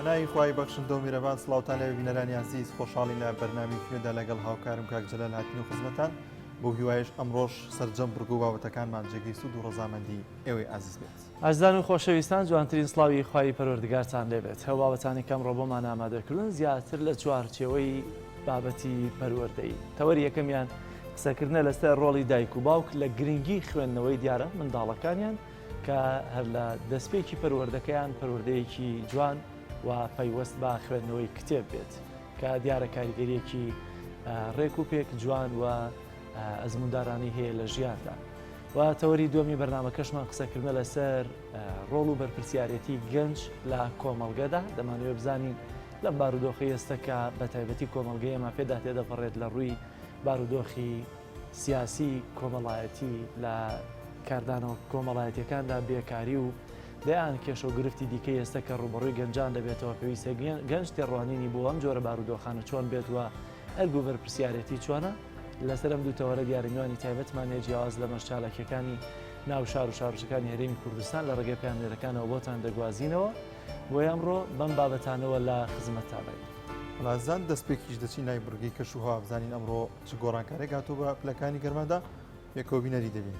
بەناوی خوای بەخشندە و میرەبان سڵاوتان لێ بینەرانی ئازیز خۆشحاڵین لە بەرنامەی نوێدا لەگەڵ هاوکارم کاک جەلال هاتین و خزمەتان بەو هیوایەش ئەمڕۆش سەرجەم بڕگە و بابەتەکانمان جێگەی سوود و ڕەزامەندی ئێوەی ئازیز بێت. ئازیزان و خۆشەویستان جوانترین سڵاوی خوای پەروەردگارتان لێ بێت. ئەو بابەتانەی کە ئەمڕۆ بۆمان ئامادە کردوون زیاتر لە چوارچێوەی بابەتی پەروەردەیی. تەوەری یەکەمیان قسەکردنە لەسەر ڕۆڵی دایک و باوک لە گرنگی خوێندنەوەی دیارە منداڵەکانیان کە هەر لە دەستپێکی پەروەردەکەیان پەروەردەیەکی جوان و پەیوەست بە خوێندنەوەی کتێب بێت کە دیارە کاریگەریەکی ڕێک و پێک جوان و ئەزموندارانی هەیە لە ژیاندا. و تەوەری دووەمی بەرنامەکەشمان قسەکردنە لەسەر ڕۆڵ و بەرپرسیارەتی گەنج لە کۆمەڵگەدا دەمانەوێت بزانین لەم بارودۆخی ئێستا کە بە تایبەتی کۆمەڵگەی ئێمە پێدا تێدەپەڕێت لە ڕووی بارودۆخی سیاسی کۆمەڵایەتی لە کاردانەوە کۆمەڵایەتیەکاندا بێکاری و دەیان کێشە و گرفتی دیکەی ئێستا کە ڕووبەڕووی گەنجان دەبێتەوە پێویستە گەنج تێڕوانینی بۆ ئەم جۆرە بارودۆخانە چۆن بێت و ئەرک و بەرپرسیارێتی چۆنە؟ لەسەر ئەم دوو تەوەرە دیارە میوانی تایبەتمان هەیە جیاواز لەمەش چالاکیەکانی ناو شار و شارۆچکەکانی هەرێمی کوردستان لە ڕێگەی پەیامنێرەکانەوە بۆتان دەگوازینەوە بۆیە ئەمڕۆ بەم بابەتانەوە لە خزمەتتانین. وەڵا دەستپێکیش دەچین لای بڕگەی کەش و هەوا بزانین ئەمڕۆ چ گۆڕانکارێک هاتووە بە پلەکانی گەرمادا پێکەوە بینەری دەبین.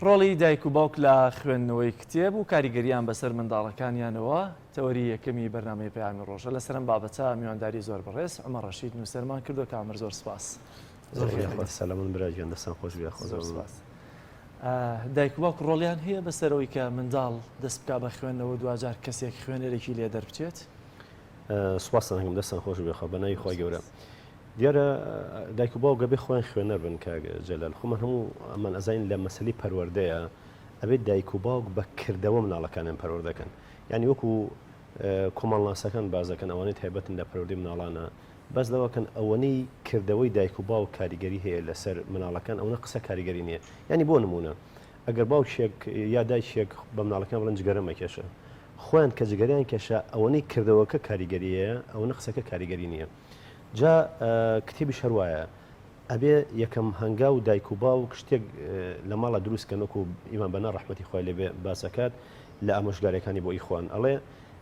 ڕۆڵی دایک و باوک لە خوێندنەوەی کتێب و کاریگەریان بەسەر منداڵەکانیانەوە تەوەری یەکەمی بەرنامەی پەیامی ڕۆژە. لەسەر ئەم بابەتە میوانداری زۆر بەڕێز عومەر ڕەشید نووسەرمان کردووە. کاک عومەر زۆر سپاس. زۆر سەلامەت برا گیان دەستان خۆش بێ. زۆر سپاس. دایک و باوک ڕۆڵیان هەیە بەسەرەوەی کە منداڵ دەست بکا بە خوێندنەوە دواجار کەسێک خوێنەرێکی لێ دەربچێت؟ سپاستان ئەکەم دەستان خۆش بێ خوا بە ناوی خوای گەورە. دیارە دایک و باوک ئەبێ خۆیان خوێنەر بن کاک جەلال خۆمان هەموو ئەمان ئەزانین لە مەسەلەی پەروەردەیە ئەبێت دایک و باوک بە کردەوە مناڵەکانیان پەروەردەکەن یعنی وەکو کۆمەڵناسەکان باس دەکەن ئەوانەی تایبەتن لە پەروەردەی مناڵانە باس لەوەکەن ئەوەنەی کردەوەی دایک و باوک کاریگەری هەیە لەسەر مناڵەکان ئەوەنە قسە کاریگەری نییە یعنی بۆ نمونە ئەگەر باوکێک یا دایکێک بە مناڵەکان بڵێن جگەرە مەکێشە خۆیان کە جگەریان کێشا ئەوەنەی کردەوەکە کاریگەری هەیە ئەوەنە قسەکە کاریگەری نییە جا کتێبیش هەر وایە ئەبێ یەکەم هەنگاو دایک و باوک شتێک لە ماڵە دروست کەن وەکو ئیمام بەنا ڕەحمەتی خوای لێ بێ باس ئەکات لە ئامۆژگاریەکانی بۆ ئیخوان ئەڵێ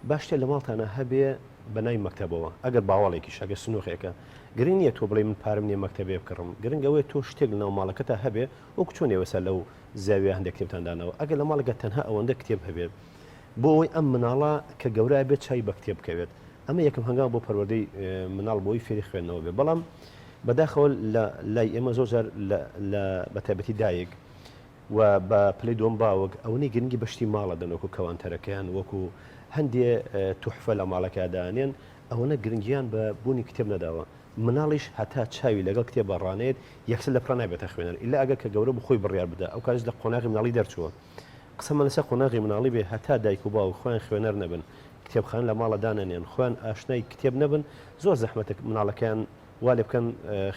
با شتێ لە ماڵتانە هەبێ بە ناوی مەکتەبەوە ئەگەر باوەڵێکیش ئەگەر سنوخێکە گرنگ نییە تۆ بڵێ من پارەم نییە مەکتەبێ بکڕم گرنگ ئەوەیە تۆ شتێک لە ناو ماڵەکەتا هەبێ وەکو چۆن ئێوە ئێستا لەو زاویە هەندێک کتێبتان داناوە ئەگەر لە ماڵێکا تەنها ئەوەندە کتێب هەبێت بۆ ئەوەی ئەم مناڵە کە گەورە ئەبێت چاوی بە کتێب بکەوێت ئەمە یەکەم هەنگاو بۆ پەروەردەی مناڵ بۆی فێری خوێندنەوە بێ بەڵام بەداخەوە لە لای ئێمە زۆر جار لە بە تایبەتی دایک و بە پلەی دووەم باوک ئەوەنەی گرنگی بە شتی ماڵە دەن وەکو کەوانتەرەکەیان وەکو هەندێ توحفە لە ماڵەکە دانێن ئەوەنە گرنگیان بە بوونی کتێب نەداوە مناڵیش هەتا چاوی لەگەڵ کتێبا ڕانەیەت یەکسەر لەپڕا نابێتە خوێنەر ئیلا ئەگەر کە گەورە بوو خۆی بڕیار بدا ئەو کاتیش لە قۆناغی مناڵی دەرچووە قسەمان لەسەر قۆناغی مناڵی بێ هەتا دایک و باوک خۆیان خوێنەر نەبن کتێبخانە لە ماڵە دانەنێن خۆیان ئاشنای کتێب نەبن زۆر زەحمەتە مناڵەکەیان وا لێ بکەن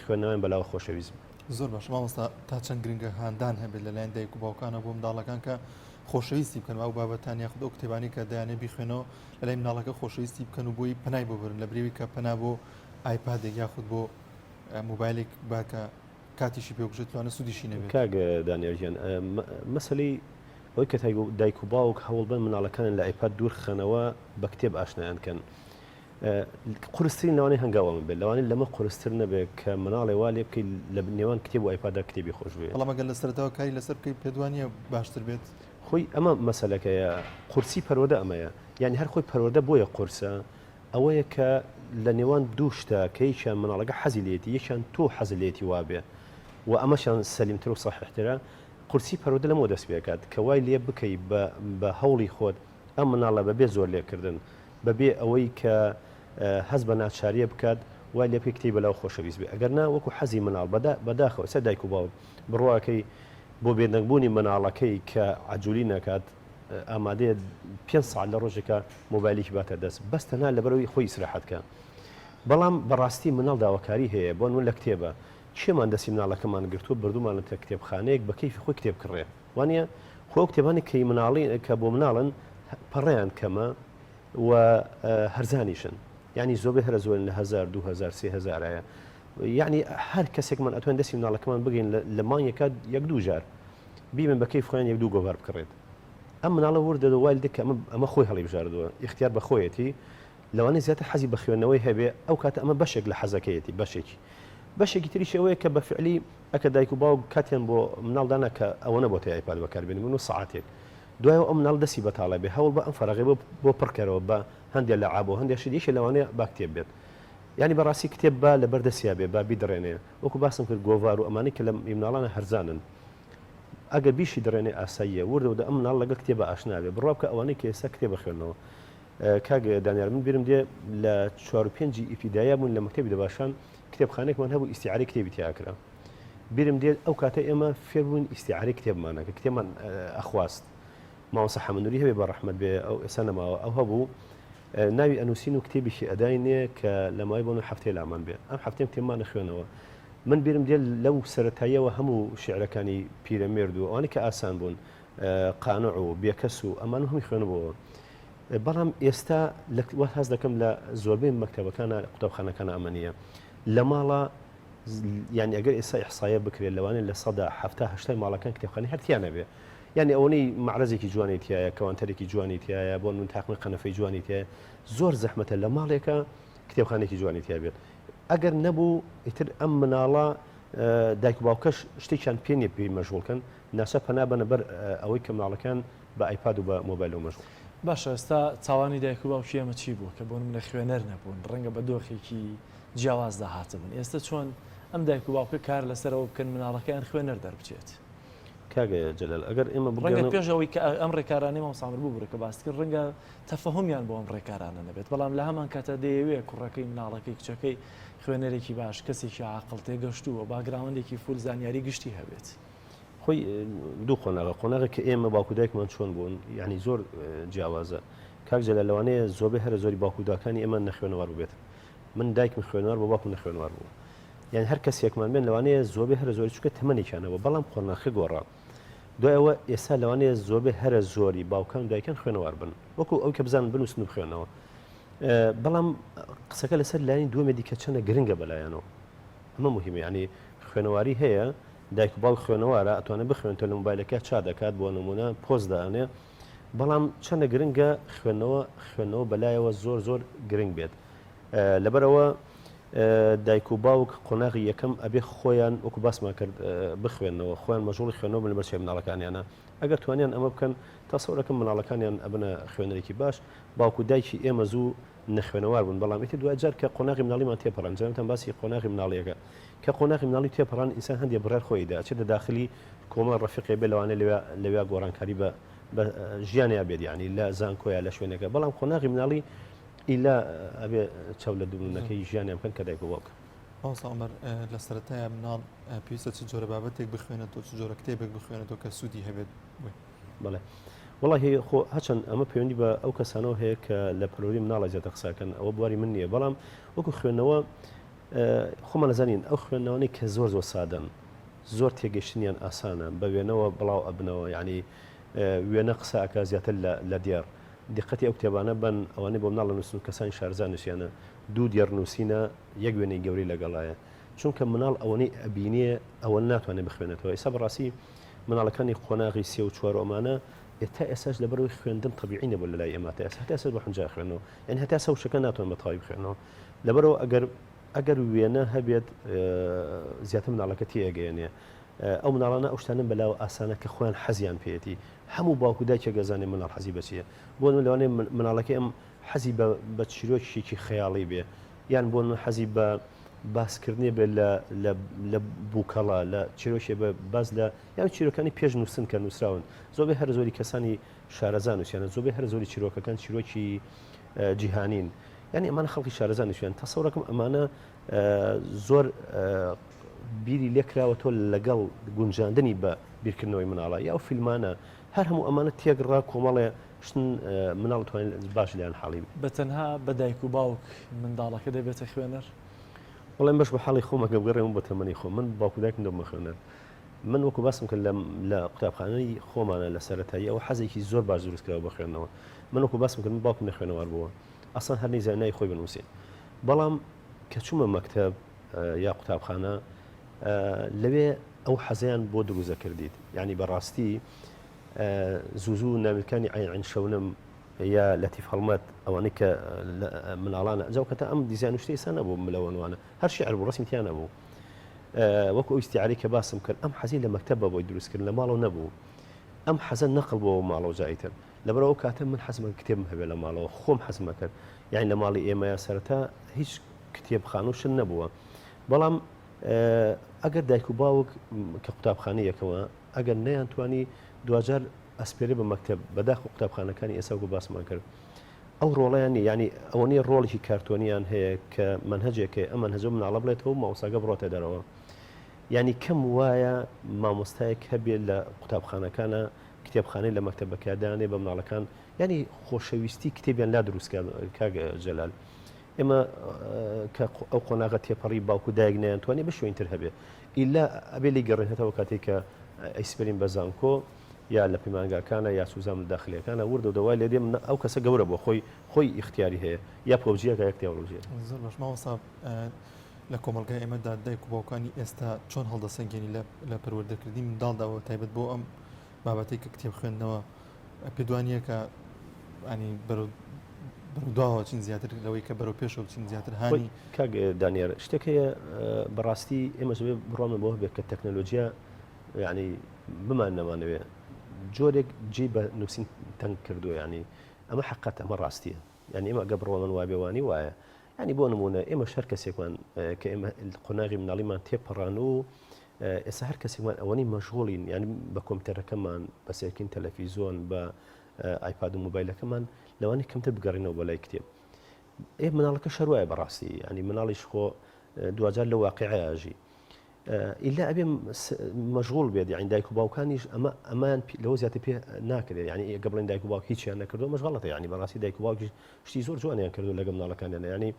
خوێندنەوەیان بەلاوە خۆشەویست بێ. زۆر باشە مامۆستا تا چەند گرنگە هاندان هەبێت لەلایەن دایک و باوکانە بۆ منداڵەکان کە خۆشەویستی بکەن و ئەو بابەتان یاخود ئەو کتێبانی کە دەیانێ بیخوێنەوە لەلای مناڵەکە خۆشەویستی بکەن و بۆی پەنای بۆ برن لە بریوی کە پەنا بۆ ئایپادێک یاخود بۆ مۆبایلێک با کە کاتیشی پێ بکوژێت لەوانە سوودیشی نەبێت. کاک دانیال گیان مەسەلەی ئەوەی کە دایک و باوک هەوڵبەن مناڵەکانیان لە ئایپاد دوور خەنەوە بە کتێب ئاشنایان کەن قورسترین لەوانەیە هەنگاو ئەمە بێت لەوانەیە لەمە قورستر نەبێت کە مناڵێ وا لێ بکەیت لە نێوان کتێب و ئایپادا کتێبی خۆش بوێت. بەڵام ئەگەر لە سەرەتاوە کاری لەسەر بکەیت پێت وا نییە باشتر بێت؟ خۆی ئەمە مەسەلەکەیە قورسی پەروەردە ئەمەیە یانی هەر خۆی پەروەردە بۆیە قورسە ئەوەیە کە لە نێوان دوو شتە کە یەکیان مناڵەکە حەزی لێیەتی یەکیان تۆ حەزت لێیەتی وابێ و ئەمەشیان سەلیمتر و سەحیحترە قورسی پەروەردە لەمەوە دەست پێکات کە وای لێ بکەی بە بە هەوڵی خۆت ئەم مناڵە بەبێ زۆر لێکردن بەبێ ئەوەی کە هەست بە ناچاریە بکات وای لێ بکەی کتێبی بەلاوە خۆشەویست بێ ئەگەر نا وەکو حەزی مناڵ بەداخەوە ئێستا دایک و باوک بڕواکەی بۆ بێدەنگ بوونی مناڵەکەی کە عەجولی نەکات ئامادەیە پێنج سەعات لە ڕۆژێکا مۆبایلێکی باتە دەست بەس تەنها لەبەرئەوەی خۆی ئیسراحەت کە بەڵام بەڕاستی مناڵ داواکاری هەیە بۆ نمونە لە کتێبە کێمان دەستی مناڵەکەمان گرتووە بردومانەتە کتێبخانەیەک بە کەیفی خۆی کتێب کڕێ وانە خۆ ئەو کتێبانی کەی مناڵی کە بۆ مناڵن پەڕیان کەمە و هەرزانیشن یعنی زۆربەی هەرە زۆرن لە هەزار 2000 3000 یعنی هەر کەسێکمان ئەتوان دەستی مناڵەکەمان بگەین لە مانگێکا یەک دوو جار بیبن بە کەیف خۆیان یەک دوو گۆڤار بکڕێت ئەم مناڵە وردە وای لێ کە ئەمە خۆی هەڵیبژاردووە ئیختیار بە خۆیەتی لەوانەیە زیاتر حەزی بە خوێندنەوەی هەبێ ئەو کاتە ئەمە بەشێک لە حەزەکەیەتی بەشێکی بەشێکی تریش ئەوەیە کە بە فعلی ئەکە دایک و باوک کاتیان بۆ مناڵ دانا کە ئەوەنە بۆتە ئایپاد بەکاربێنن بۆ سەعاتێک دوایەوە ئەم مناڵ دەستی بەتاڵە بێ هەوڵ بە ئەم فەراغی بۆ بۆ پڕکەرەوە بە هەندێک لە عاب و هەندێک شت یەکێ لەوانەیە با کتێب بێت یعنی بەڕاستی کتێب با لەبەر دەستیا بێ با بیدڕێنێ وەکو باسم کرد گۆڤار و ئەمانەی کە لە مناڵانە هەرزانن ئەگەر بیشی دڕێنێ ئاساییە وردە وردە ئەم مناڵ لەگەڵ کتێبە ئاشنا بێ بڕوا بکە ئەوانەی کە ئێستا کتێب ئەخوێننەوە کاک دانیار من بیرم دێ لە چوار و پێنجی ئیبتیداییا بوون لە مەکتەبی دەباشان کتێبخانێکمان هەبوو ئیستیعارەی کتێبی تیا ئەکرا بیرم دێت ئەو کاتە ئێمە فێر بووین ئیستیعارەی کتێبمان ئەکرد کتێبمان ئەخواست مامۆستا حەمەنوری هەبێ بە ڕەحمەت بێ ئەو ئێستا نەماوە ئەو هەبوو ناوی ئەنووسین و کتێبیشی ئەداینێ کە لە ماوەی بۆ هەفتەیە لامان بێ ئەم هەفتەیە کتێبمان ئەخوێنەوە من بیرم دێت لەو سەرەتاییەوە هەموو شیعرەکانی پیرەمێرد و ئەوانەی کە ئاسان بوون قانع و بێکەس و ئەمانە هەمووی خوێنبووەوە بەڵام ئێستا وا هەست دەکەم لە زۆربەی مەکتەبەکانە قوتابخانەکانە ئەمە نییە لە ماڵە یعنی ئەگەر ئێستا ئیحسایە بکرێت لەوانەیە 70% 80% ماڵەکان کتێبخانەی هەر تیا نەبێ یعنی ئەوەی معرەزێکی جوانی تایە کەوانتەرێکی جوانی تایە بۆ من تاقمی قەنەفەی جوانی تایە زۆر زەحمەتە لە ماڵێکە کتێبخانێکی جوانی تیا بێت ئەگەر نەبوو ئیتر ئەم مناڵە. دایک و باوکەش شتێکیان پێ نیە پێی مەشغوڵ کەن ناچار پەنا بەنە بەر ئەوەی کە مناڵەکان بە ئایپاد و بە مۆبایلەوە مەشغوڵ. باشە ئێستا تاوانی دایک و باوکی ئێمە چی بووە کە بۆ نمونە خوێنەر نەبوون ڕەنگە بە دۆخێکی جیاوازدا هاتبن ئێستا چۆن ئەم دایک و باوکە کار لەسەر ئەوە بکەن مناڵەکەیان خوێنەر دەربچێت؟ کاک جەلال ئەگەر ئێمە ڕەنگە پێش ئەوەی کە ئەم ڕێکارانەی مامۆستا عومەر ببورە کە باست کرد ڕەنگە تەفەهومیان بۆ ئەم ڕێکارانە نەبێت بەڵام لە هەمان کاتە دەیەوێت کوڕەکەی مناڵەکەی کچەکەی خوێنەرێکی باش کەسێکی عاقڵ تێگەشتوو و background ێکی full زانیاری گشتی هەبێت. خۆی دوو قۆناغە قۆناغێک کە ئێمە باوک و دایکمان چۆن بوون یعنی زۆر جیاوازە کاک جەلال لەوانەیە زۆربەی هەرە زۆری باوک و داکانی ئێمە نەخوێنەوار بووبێت من دایکم خوێنەوار بۆ باوکم نەخوێنەوار بوو یان هەر کەسێکمان بێن لەوانەیە زۆربەی هەرە زۆری چونکە تەمەنێکیان هەبوو بەڵام قۆناخەکە گۆڕا دوای ئەوە ئێستا لەوانەیە زۆربەی هەرە زۆری باوکان و دایکان خوێنەوار بن وەکو ئەو کە بزانن بنووسن و بخوێنەوە بەڵام قسەکە لەسەر لایەنی دووەمێ دیکە چەندە گرنگە بەلایەنەوە ئەمە مهمە یعنی خوێنەواری هەیە دایک و باوک خوێنەوارە ئەتوانێت بخوێنێتەوە لە مۆبایلەکە چا دەکات بۆ نمونە پۆست دانێ بەڵام چەندە گرنگە خوێندنەوە خوێندنەوە بەلایەوە زۆر زۆر گرنگ بێت لەبەرئەوە دایک و باوک قۆناغی یەکەم ئەبێ خۆیان وەکو باسمان کرد بخوێنەوە خۆیان مەژوڵی خوێندنەوە بن لەبەر چاوی مناڵەکانیانە ئەگەر توانیان ئەمە بکەن تەسەورەکەم مناڵەکانیان ئەبنە خوێنەرێکی باش باوک و دایکی ئێمە زوو نەخوێنەوار بوون بەڵام ئیتر دواجار کە قۆناغی مناڵیمان تێپەڕان جەنابتان باسی قۆناغی مناڵیەکە کە قۆناغی مناڵی تێپەڕان ئینسان هەندێ بڕیار خۆی دا ئەچێتە داخلی کۆمەڵە ڕەفیقێ بێ لەوانەیە لەویا لەویا گۆڕانکاری بە بە ژیانیا بێت یعنی لە زانکۆیا لە شوێنەکە بەڵام قۆناغی مناڵی ئیلا ئەبێ چاو لە دومنەکەی ژیانیان بکەن کە دایک و باوک. مامۆستا عومەر لە سەرەتایە مناڵ پێویستە چ جۆرە بابەتێک بخوێنێتەوە چ جۆرە کتێبێک بخوێنێتەوە کە سوودی هەبێت بۆی؟ بەڵێ وەڵاهی خۆ هەچەند ئەمە پەیوەندی بە ئەو کەسانەوە هەیە کە لە پەروەردەی مناڵە زیاتر قسەکەن ئەوە بواری من نییە بەڵام وەکو خوێندنەوە خۆمان ئەزانین ئەو خوێندنەوانەی کە زۆر زۆر سادەن زۆر تێگەشتنیان ئاسانە بە وێنەوە بڵاو ئەبنەوە یعنی وێنە قسە ئەکا زیاتر لە دێڕ دیقەتی ئەو کتێبانە بەن ئەوانەی بۆ مناڵ ئەنووسن و کەسانی شارەزا نووسیانە دوو دێڕ نووسینە یەک وێنەی گەورەی لەگەڵایە چونکە مناڵ ئەوەنەی ئەبینێ ئەوە ناتوانێت بخوێنێتەوە ئێستا بەڕاستی مناڵەکانی قۆناغی سێ و چوار و ئەمانە ئێ تا ئێستاش لەبەرئەوەی خوێندن تەبیعی نەبوو لەلای ئێمە تا ئێستا هەتا ئێستاش بە حونجە ئەخوێنەوە یعنی هەتا ئێستا وشەکە ناتوانن بە تەواوی بخوێنەوە لەبەرئەوە ئەگەر ئەگەر وێنە هەبێت زیاتر مناڵەکە تێئەگەیەنێ ئەو مناڵانە ئەو شتانە بەلاوە ئاسانە کە خۆیان حەزیان پێیەتی هەموو باوک و دایکێک ئەزانێ مناڵ حەزی بە چییە بۆ نمونە لەوانەیە مناڵەکەی ئەم حەزی بە بە چیرۆکێکی خەیاڵی بێ یان بۆ نمونە حەزی بە باسکردنێ بێ لە لە لە بووکەڵە لە چیرۆکێ بە باس لە یان چیرۆکانی پێش نووسن کە نووسراون زۆربەی هەرە زۆری کەسانی شارەزا نووسیانە زۆربەی هەرە زۆری چیرۆکەکان چیرۆکی جیهانین یعنی ئەمانە خەڵکی شارەزا نووسیان تەسەورەکەم ئەمانە زۆر بیری لێکراوەتەوە لەگەڵ گونجاندنی بە بیرکردنەوەی مناڵە یا ئەو فیلمانە هەر هەموو ئەمانە تێکڕا کۆمەڵێ شتن مناڵ توانێت باش لێیان حاڵی بێت. بە تەنها بە دایک و باوک منداڵەکە دەبێتە خوێنەر؟ وەڵا بەش بە حاڵی خۆم ئەگەر بگەڕێمەوە بۆ تەمەنی خۆم من باوک و دایکم دەبمە خوێنەر من وەکو باسم کرد لە لە قوتابخانەی خۆمانە لە سەرەتایی ئەوە حەزێکی زۆر باش دروست کراوە بە خوێندنەوە من وەکو باسم کرد من باوکم نەخوێنەوار بووە ئەسڵەن هەر نەیزانی ناوی خۆی بنووسێ بەڵام کە چوومە مەکتەب یا قوتابخانە لەوێ ئەو حەزەیان بۆ دروست دەکردیت یعنی بەڕاستی زوو زوو نامیلکانی عین عین شەونم یا لەتیف هەڵمەت ئەوانەی کە مناڵانە ئەجا کەتە ئەم دیزاین و شتە ئێستا نەبوو ملەوەنوانە هەر شعر بوو ڕسمی تیا نەبوو وەکو ئەو ئیستیعارەی کە باسم کرد ئەم حەزی لە مەکتەب بە بۆی دروست کرد لە ماڵەوە نەبوو ئەم حەزە نەقڵ بۆ ماڵەوە جایتر لەبەر ئەو کاتە من حەزمە کتێبم هەبێ لە ماڵەوە خۆم حەزمە کرد یعنی لە ماڵی ئێمەیە سەرەتا هیچ کتێبخانە و شت نەبووە بەڵام ئەگەر دایک و باوک کە قوتابخانە یەکەوە ئەگەر نەیانتوانی دواجار ئەسپێرێ بە مەکتەب بەداخەوە قوتابخانەکانی ئێستا وەکو باسمان کرد ئەو ڕۆڵەیان نیە یانی ئەوە نیە ڕۆڵێکی کارتۆنیان هەیە کە مەنهەجێک هەیە ئەم مەنهەجە مناڵە بڵێتەوە مامۆستاکە بڕۆتە دەرەوە یانی کەم وایە مامۆستایەک هەبێ لە قوتابخانەکانە کتێبخانەی لە مەکتەبەکە دانێ بە مناڵەکان یانی خۆشەویستی کتێبیان لا دروست کاک جەلال ئێمە کە ئەو قۆناغە تێپەڕی باوک و دایک نەیانتوانی بە شوێنتر هەبێ ئیلا ئەبێ لێی گەڕێن هەتا کاتێک کە ئەیسپەرین بە زانکۆ یا لە پەیمانگاکانە یا سوزام لە داخلیەکانە وردە و دەوای لێ دێ ئەو کەسە گەورە بووە خۆی خۆی ئیختیاری هەیە یا پۆبجیەکە یا کتێبڕۆجیە. زۆر باش مامۆستا لە کۆمەڵگای ئێمەدا دایک و باوکانی ئێستا چۆن هەڵدەسەنگێنی لە پەروەردەکردنی منداڵدا بە تایبەت بۆ ئەم بابەتەی کە کتێب خوێندنەوە پێت وانییە کە ئەنی بەرەو. بەرەو دواوە چین زیاتر لەوەی کە بەرەو پێشەوە بچین زیاتر هانی کاک دانیار شتێک هەیە بەڕاستی ئێمە زۆر بڕوامان بۆ هەبێت کە تەکنەلۆژیا یعنی بمان نەمانەوێ جۆرێک جێی بە نووسین تەنگ کردووە یعنی ئەمە حقەت ئەمە ڕاستیە یعنی ئێمە ئەگە بڕوامان وابێ وانی وایە یعنی بۆ نمونە ئێمە هەر کەسێکمان کە ئێمە قۆناغی مناڵیمان تێپەڕان و ئێستا هەر کەسێکمان ئەوەنی مەشغوڵین یعنی بە کۆمپیوتەرەکەمان بە سێرکین تەلەفیزۆن بە ئایپاد و مۆبایلەکەمان لەوانەیە کەمتر بگەڕینەوە بۆ لای کتێب ئێ مناڵەکە شەروایە بەڕاستی ینی مناڵیش خۆ دواجار لە واقعە ئاژی ئیلا ئەبێ مەشغول بێت یعنی دایک و باوکانیش ئەمە ئەمان لەوە زیاتر پێ ناکرێت یعنی ئەگە بڵێن دایک و باوک هیچیان نەکردو مەش غەڵەتە یعنی بەڕاستی دایک و باوکیش شتی زۆر جوانیان کردو لەگەڵ مناڵەکانیان یعنی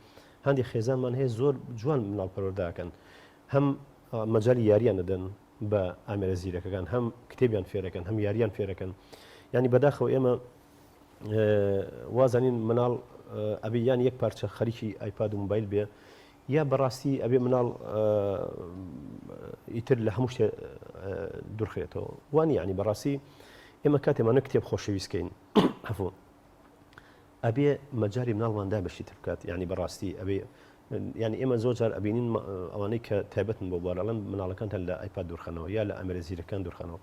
هەندێک خێزانمان هەیە زۆر جوان مناڵ پەروەردەکەن هەم مەجای یاریان دەدەن بە ئامێرە زیرەکەکان هەم کتێبیان فێرەکەن هەم یاریان فێرەکەن ینی بەداخەوە ئێمە وازانین مناڵ ئەبێ یان یەک پارچە خەریکی ئایپاد و موبایل بێ یا بەڕاستی ئەبێ مناڵ ئیتر لە هەموو شتێ دوورخرێتەوە وانی ینی بەڕاستی ئێمە کاتێمانە کتێب خۆشەویستکەین هەفۆ ئەبێ مەجاری مناڵمان دا بەشی تر بکات یعنی بەڕاستی ئەبێ یعنی ئێمە زۆر جار ئەبینین ئەوانەی کە تایبەتن بۆ بوار ئەڵێن مناڵەکانتان لە ئایپاد دوورخەنەوە یا لە ئامێرە زیرەکان دوورخەنەوە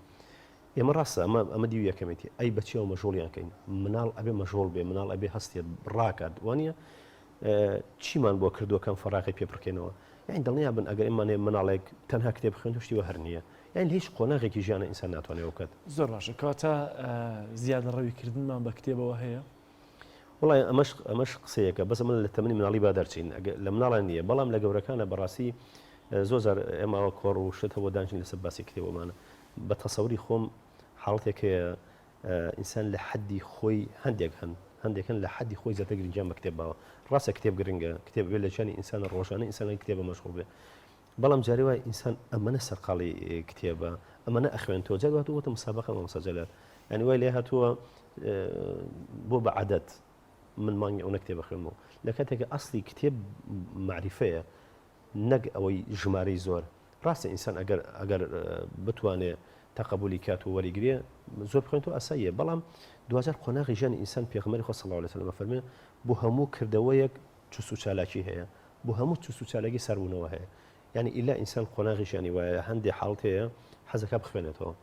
ئێمە ڕاستە ئەمە ئەمە دیو یەکەمێتی ئەی بەچیەوە مەشغوڵیان کەین مناڵ ئەبێ مەشغوڵ بێ مناڵ ئەبێ هەستێت ڕاکات وانە چیمان بۆ کردووە کەم فەراقی پێ پڕکەینەوە یعنی دڵنیا بن ئەگەر ئێمانێ مناڵێک تەنها کتێب خوێن شتی وە هەر نییە یعنی لە هیچ قۆناغێکی ژیانە ئینسان ناتوانێت ئەو بکات. زۆر باشە کەواتە زیادەڕەویکردنمان بە کتێبەوە هەیە؟ وەڵای ئەمەش ئەمەش قسەیەکە بەس ئەمە لە تەمەنی مناڵی با دەرچین ئەگەر لە مناڵان نییە بەڵام لە گەورەکانە بەڕاستی زۆر جار ئێمە ئەوە کۆڕ و شت هەبووە دانیشین لەسەر باسی کتێبەمانە بە تەسەوری خۆم حاڵەتێک هەیە ئینسان لە حەدی خۆی هەندێک هەن هەندێک هەن لە حەدی خۆی زیاتر گرنگیان بە کتێب باوە ڕاستە کتێب گرنگە کتێب بێت لە ژیانی ئینسانە ڕۆژانە ئینسان لەگەڵ کتێبە مەشغوڵ بێ بەڵام جارێ وایە ئینسان ئەمەنە سەرقاڵی کتێبە ئەمەنە ئەخوێنتەوە جار واتوە بۆتە مسابقە مامۆستا جەلال یعنی وای لێ هاتووە بۆ بە عادەت من مانگی ئەو نە کتێبە خوێنمەوە لە کاتێک ئەسلی کتێب معریفەیە نەک ئەوەی ژمارەی زۆر ڕاستە ئینسان ئەگەر ئەگەر بتوانێ تەقەبولی کات و وەریگرێ زۆر بخوێنێتەوە ئاساییە بەڵام دواجار قۆناغی ژیانی ئینسان پێغەمبەری خوا صلی الله علیه وسلم فەرمێ بۆ هەموو کردەوەیەک چوست و چالاکی هەیە بۆ هەموو چوست و چالاکی ساربوونەوە هەیە یعنی ئیلا ئینسان قۆناغی ژیانی وایە هەندێ حاڵت هەیە حەزەکە بخوێنێتەوە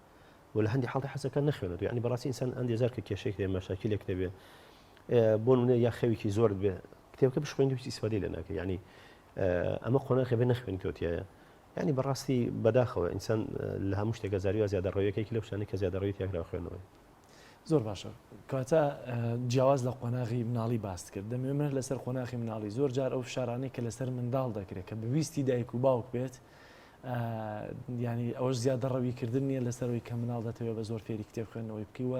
و لە هەندی حاڵی حەزەکە نەخوێنێتەوە یعنی بەڕاستی ئینسان هەندێ جار کە کێشەیەک هەیە مەشاکیلێک دەبێ بۆ نمونە یا خەوێکی زۆرت بێ کتێبەکە بشخوێنی هیچ ئیسفادەی لێ ناکەی یعنی ئەمە قۆناغێ بێ نەخوێنیتەوە تایە یعنی بەڕاستی بەداخەوە ئینسان لە هەموو شتێکە زاریوە زیادە ڕەویەکێکی لەو شتانەی کە زیادە ڕەوی تیاکراوە خوێندنەوەی زۆر باشە کەواتە جیاواز لە قۆناغی مناڵی باست کرد دەمەوێت من لەسەر قۆناغی مناڵی زۆر جار ئەو فشارانەی کە لەسەر منداڵ دەکرێت کە بەویستی دایک و باوک بێت ینی ئەوەش زیادە ڕەویکردن نییە لەسەرەوەی کە مناڵ دەتەوێت بە زۆر فێری کتێب خوێندنەوەی بکەی و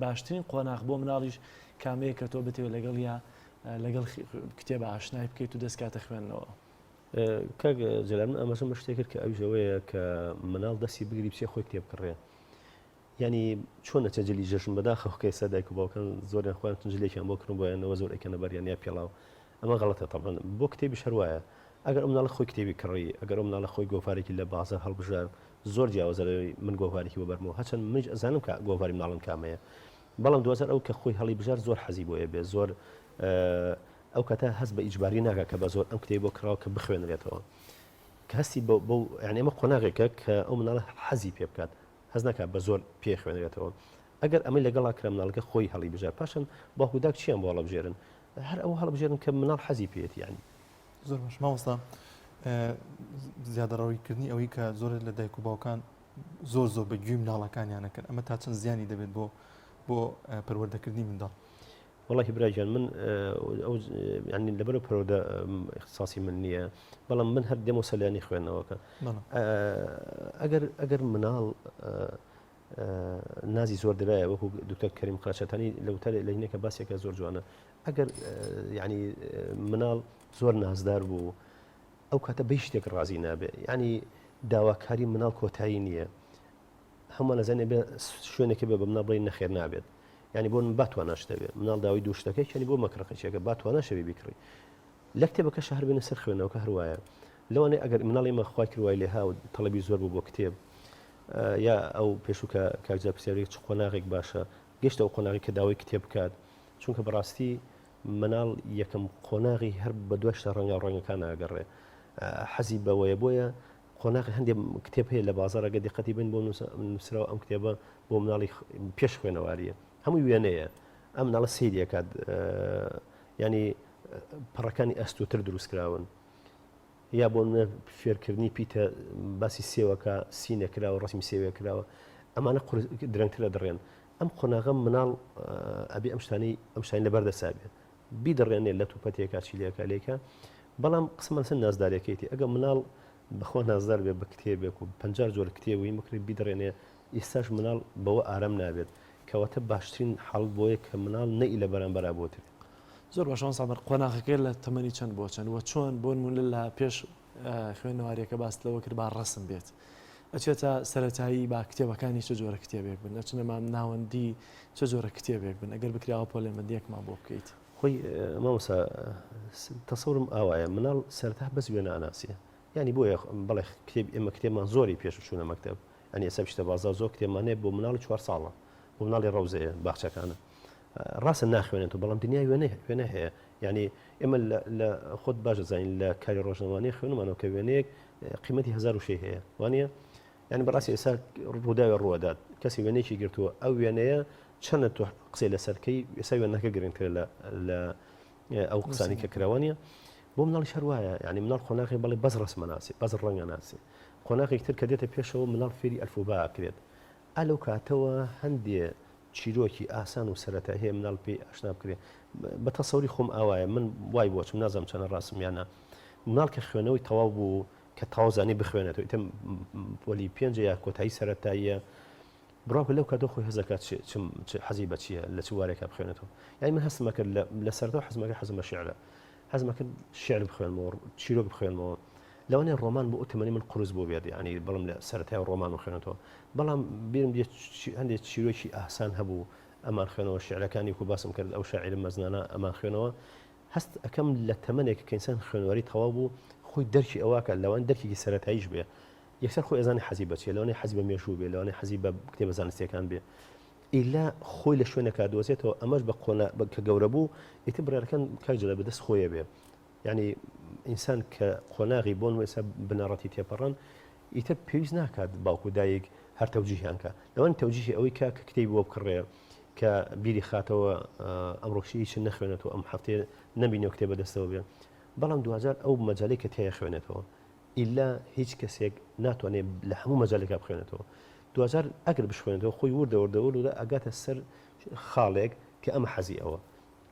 باشترین قۆناغ بۆ مناڵیش کامەیە کە تۆ بتەوێت لەگەڵ یا لەگەڵ کتێب ئاشنای بکەیت و دەستکاتە خوێندنەوە. کاک جەلال من ئاماژەم بە شتێک کرد کە ئەویش ئەوەیە کە مناڵ دەستی بگری بچێ خۆی کتێب کڕێ یانی چۆن ئەچێ جلی جەژن بەداخەوە کە ئێستا دایک و باوکان زۆریان خۆیان چون جلێکیان بۆ کڕن بۆیانەوە زۆر ئەیکەنە بەریان یا پێڵاو ئەمە غەڵەتە تەبعەن بۆ کتێبیش هەر وایە ئەگەر ئەو مناڵە خۆی کتێبی کڕی ئەگەر ئەو مناڵە خۆی گۆڤارێکی لە بازاڕ هەڵبژارد زۆر جیاوازە لەوەی من گۆڤارێکی بۆ بەرمەوە هەرچەند منیش ئەزانم کە گۆڤاری مناڵم کامەیە بەڵام دواجار ئەو کە خۆی هەڵی بژار زۆر حەزی بۆیە بێ زۆر ئەو کاتە هەست بە ئیجباری ناکا کە بە زۆر ئەم کتێبی بۆ کڕاوە کە بخوێنرێتەوە کە هەستی بەو یعنی ئەمە قۆناغێکە کە ئەو مناڵە حەزی پێ بکات هەست نەکات بە زۆر پێ خوێنرێتەوە ئەگەر ئەمەی لەگەڵا کرا مناڵەکە خۆی هەڵی بژار پاشان باوک و داک چیان بۆ هەڵبژێرن هەر ئەوە هەڵبژێرن کە مناڵ حەزی پێیەتی یعنی. زۆر باش مامۆستا زیادەڕەویکردنی ئەوەی کە زۆرێک لە دایک و باوکان زۆر زۆر بە گوێی مناڵەکانیانەکەن ئەمە تا چەند زیانی دەبێت بۆ بۆ پەروەردەکردنی منداڵ وەڵاهی برا گیان من ئەو یعنی لەبەرو پەروەردە اختصاصی من نییە بەڵام من هەر دێمەوە سەر لایەنی خوێندنەوەکە ئەگەر ئەگەر مناڵ نازی زۆر درایە وەکو دکتۆر کەریم قراچەتانی لە وتار لە هینەکە باسێکە زۆر جوانە ئەگەر یعنی مناڵ زۆر نازدار بوو ئەو کاتە بە شتێک ڕازی نابێ یعنی داواکاری مناڵ کۆتایی نییە هەمووان ئەزانین ئەبێ شوێنێک بێ بە مناڵ بڵێین نەخێر نابێت یعنی بۆ با تواناش دەبێت مناڵ داوای دوو شتەکەی یعنی بۆ مەکڕەکە چێکە با تواناش هەبێ بیکڕی لە کتێبەکەش هەر بێنە سەر خوێندنەوەکە هەر وایە لەوانەیە ئەگەر مناڵی مە خوای کرد وای لێها و تەڵەبی زۆر بوو بۆ کتێب یا ئەو پێشوو کە کاک جا پرسیارێک چ قۆناغێک باشە گەشتە ئەو قۆناغی کە داوای کتێب بکات چونکە بەڕاستی. مناڵ یەکەم قۆناغی هەر بە دوای شتە ڕەنگاو ڕەنگەکان ئەگەڕێ حەزی بەوەیە بۆیە قۆناغی هەندێک کتێب هەیە لە بازاڕ ئەگەر دیقەتی بن بۆ نووسراوە ئەم کتێبە بۆ مناڵی پێش خوێنەواریە هەمووی وێنەیە ئەم مناڵە سەیری ئەکات ینی پەڕەکانی ئەستوتر دروست کراون یا بۆ نمونە فێرکردنی پیتە باسی سێوەکە سینە کراوە ڕسمی سێوێ کراوە ئەمانە درەنگترە دڕێن ئەم قۆناغە مناڵ ئەبێ ئەم شتانی ئەم شتانی لەبەر دەسا بێ بیدڕێنێ لە توپەتێکا چی لێکا لێکا بەڵام قسەمان سەر نازدارەکەیتی ئەگە مناڵ بەخوا نازدار بێ بە کتێبێک و 50 جۆر کتێب و بکرێت بیدڕێنێ ئێستاش مناڵ بەوە ئارام نابێت کەواتە باشترین حاڵ بۆیە کە مناڵ نەئی لە بەرامبەرا بۆترێ. زۆر باشە مامۆستا عومەر قۆناغەکەی لە تەمەنی چەند بۆ چەند وە چۆن بۆ نمونە لە پێش خوێنەواریەکە باست لەوە کرد با ڕەسم بێت ئەچێتە سەرەتایی با کتێبەکانی چ جۆرە کتێبێک بن ئەچنە مام ناوەندی چ جۆرە کتێبێک بن ئەگەر بکراوە پۆلێنبەندیەکمان بۆ بکەیت. خۆی مامۆستا تەسەورم ئاوایە مناڵ سەرەتا بەس وێنە ئەناسێ یانی بۆیە بەڵێ کتێب ئێمە کتێبمان زۆری پێش چوونە مەکتەب ئەنی ئێستا بچیتە بازاڕ زۆر کتێبمان هەیە بۆ مناڵی چوار ساڵە بۆ مناڵی ڕەوزەیە باخچەکانە ڕاستە ناخوێنێتەوە بەڵام دنیای وێنە وێنە هەیە یعنی ئێمە لە خۆت باش دەزانین لە کاری ڕۆژنامەوانی خوێنمانەوە کە وێنەیەک قیمەتی هەزار وشەی هەیە وانە یعنی بەڕاستی ئێستا ڕووداوێ ڕووەدات کەسی وێنەیەکی گرتووە ئەو وێنەیە چەندە تۆ قسەی لەسەرکەی ئێستا وێنەکە گرنگترە لە لە ئەو قسانی کە کراوانە بۆ مناڵی هەر وایە یعنی مناڵ قۆناغی بەڵێ بەس ڕسمە ناسی بەس ڕەنگە ناسی قۆناغێک تر کە دێتە پێشەوە مناڵ فێری ئەلفوبا ئەکرێت ئا لەو کاتەوە هەندێ چیرۆکی ئاسان و سەرەتایی هەیە مناڵ پێی ئاشنا بکرێ بە تەسەوری خۆم ئاوایە من وای بۆچم نازانم چەنە ڕاستم یان نا مناڵ کە خوێنەوەی تەواو بوو کە تەواو زانی بخوێنێتەوە ئیتر پۆلی پێنجە یا کۆتایی سەرەتاییە بڕاکە لەو کاتەوە خۆی هەزەکات چ حەزی بە چییە لە چ وارێکا بخوێنێتەوە یانی من هەستمە کرد لە سەرەتەوە حەزمەکە حەزم بە شعرە حەزمە کرد شعر بخوێنمەوە چیرۆک بخوێنمەوە لەوانەیە ڕۆمان بۆ ئەو تەمەنی من قورس بوو بێت یعنی بەڵم لە سەرەتای ڕۆمان بخوێنێتەوە بەڵام بیرم دێت هەندێک چیرۆکی ئاسان هەبوو ئەمان خوێنەوە شعرەکانی کو باسم کرد ئەو شاعیرە مەزنانە ئەمان خوێنەوە هەست ئەەکەم لە تەمەنێک کە ئینسان خوێنواری تەواو بوو خۆی دەرکی ئەوواکە لەوان دەرکێکی سەرەتاییش بێ یەکسەر خۆی ئەزانێ حەزی بە چیە لەوانەیە حەزی بە مێژوو بێ لەوانەیە حەزی بە کتێبە زانستیەکان بێ ئیلا خۆی لە شوێنەکە دۆزێتەوە ئەمەش بە قۆنا کە گەورە بوو ئیتر بڕیارەکان کاک جەلال بەدەست خۆیە بێ یعنی ئینسان کە قۆناغی بۆن ئێستا بنەڕەتی تێپەڕان ئیتر پێویست ناکات باوک و دایک هەر تەوجیهیان کە لەوان تەوجیهی ئەوەی کە کە کتێبی بۆ بکڕێ کە بیری خاتەوە ئەمڕۆکشی هیچ نەخوێنێتەوە ئەم هەفتەیە نەبینەوە کتێب بەدەستەوە بێ بەڵام دواجار ئەو مەجالەی کە تیای خوێنێتەوە ئیلا هیچ کەسێک ناتوانێت لە هەموو مەجالێکا بخوێنێتەوە دواجار ئەگەر بشخوێنێتەوە خۆی وردە وردە وردە ئەگاتە سەر خاڵێک کە ئەمە حەزی ئەوە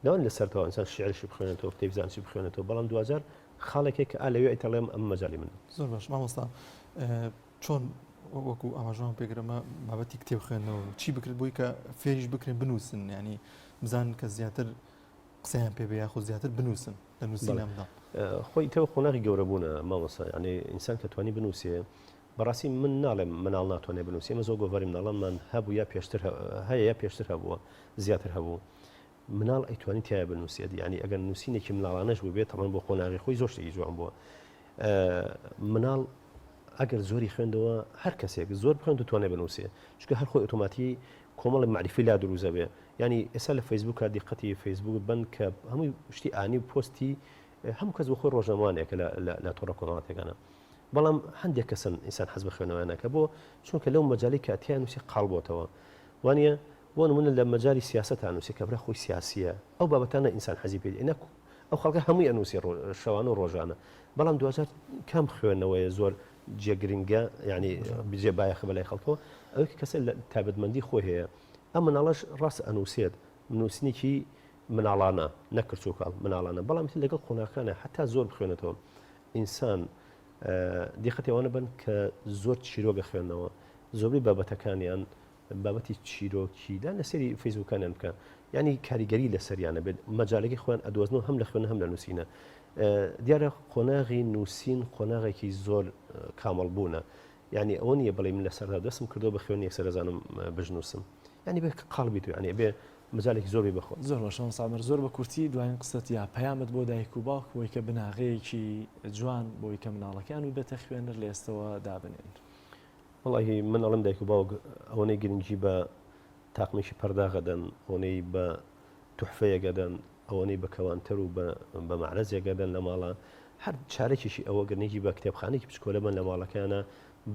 لەوان لەسەر تەواو ئینسان شیعرشی بخوێنێتەوە کتێبی زانستی بخوێنێتەوە بەڵام دواجار خاڵێکێک کە ئا لەوێ ئەیتەڵێم ئەم مەجالی منە. زۆر باش مامۆستا چۆن وەکو ئاماژەمان پێکرد ئەمە بابەتی کتێب خوێندنەوە چی بکرێت بۆی کە فێریش بکرێن بنووسن ینی بزانن کە زیاتر قسەیان پێ بێ یاخود زیاتر بنووسن لە نووسینە منداڵ. خۆی تەوە قۆناغی گەورە بوونە مامۆستا یعنی ئینسان کە توانی بنووسێ بەڕاستی من ناڵێم مناڵ ناتوانێت بنووسێ ئێمە زۆر گۆڤاری مناڵانمان هەبوو یا پێشتر هەیە یا پێشتر هەبووە زیاتر هەبوو مناڵ ئەیتوانی تایە بنووسێت یعنی ئەگەر نووسینێکی مناڵانەش بوو بێت تەمان بۆ قۆناغی خۆی زۆر شتێکی جوان بووە مناڵ ئەگەر زۆری خوێندەوە هەر کەسێک زۆر بخوێن دەتوانێت بنووسێ چونکە هەر خۆی ئۆتۆماتی کۆمەڵی معریفی لا دروزە بێ ینی ئێستا لە فەیسبووکە دیقەتی فەیسبوک بن کە هەمووی شتی ئانی و پۆستی هەموو کەس بۆ خۆی ڕۆژنامەوانێکە لە تۆڕە کۆمەڵاتەکانە بەڵام هەندێک کەسن ئینسان حەز بە خوێنەوەیان ناکە بۆ چونکە لەو مەجالی کە تیا نووسی قاڵ بۆتەوە وانە بۆ نمونە لە مەجالی سیاسەتا نووسی کابرا خۆی سیاسیە ئەو بابەتانە ئینسان حەزی پێ نەک ئەو خەڵکە هەمووی ئەنووسی شەوانە و ڕۆژانە بەڵام دواجار کام خوێندنەوەیە زۆر جێگرنگە یعنی بجێ بایەخە بەلای خەڵکەوە ئەوەی کە کەسە لە تایبەتمەندی خۆی هەیە ئەم مناڵەش ڕاست ئەنووسێت نووسینێکی مناڵانە نەک کرچ و کاڵ مناڵانە بەڵام لەگەڵ قۆناغەکانە حتا زۆر بخوێنێتەوە ئینسان دیقەتی ئەوانە بن کە زۆر چیرۆک ئەخوێنەوە زۆربەی بابەتەکانیان بابەتی چیرۆکی لا لە سەری فەیسبوکانیان بکە ینی کاریگەری لەسەریانە بێت مەجالەکەی خۆیان ئەدۆزنەوە هەم لە خوێن هەم لە نووسینە دیارە قۆناغی نووسین قۆناغێکی زۆر کامڵ بوونە یعنی ئەوە نییە بڵێ من لەسەردا دەستم کردو بە خوێن یەکسەر ئەزانم بژنووسم یعنی بێ قاڵ بیت و یعنی بێ مەجالێکی زۆر بێ بەخۆ. زۆر باشە مامۆستا عومەر زۆر بە کورتی دواین قسەت یا پەیامت بۆ دایک و باوک بۆی کە بناغەیەکی جوان بۆی کە مناڵەکەیان ببێتە خوێنەر لە ئێستەوە دابنێن. وەڵاهی من ئەڵێم دایک و باوک ئەوەنەی گرنگی بە تاقمێکی پەرداخ ئەدەن ئەوەنەی بە توحفەیەک ئەدەن. ئەوەنەی بە کەوانتەر و بە مەعرەزێک ئەدەن لە ماڵا، هەر چارەکێکی ئەوە گەر نەیکی بە کتێبخانەیەکی بچکۆلە بەن لە ماڵەکەیانا،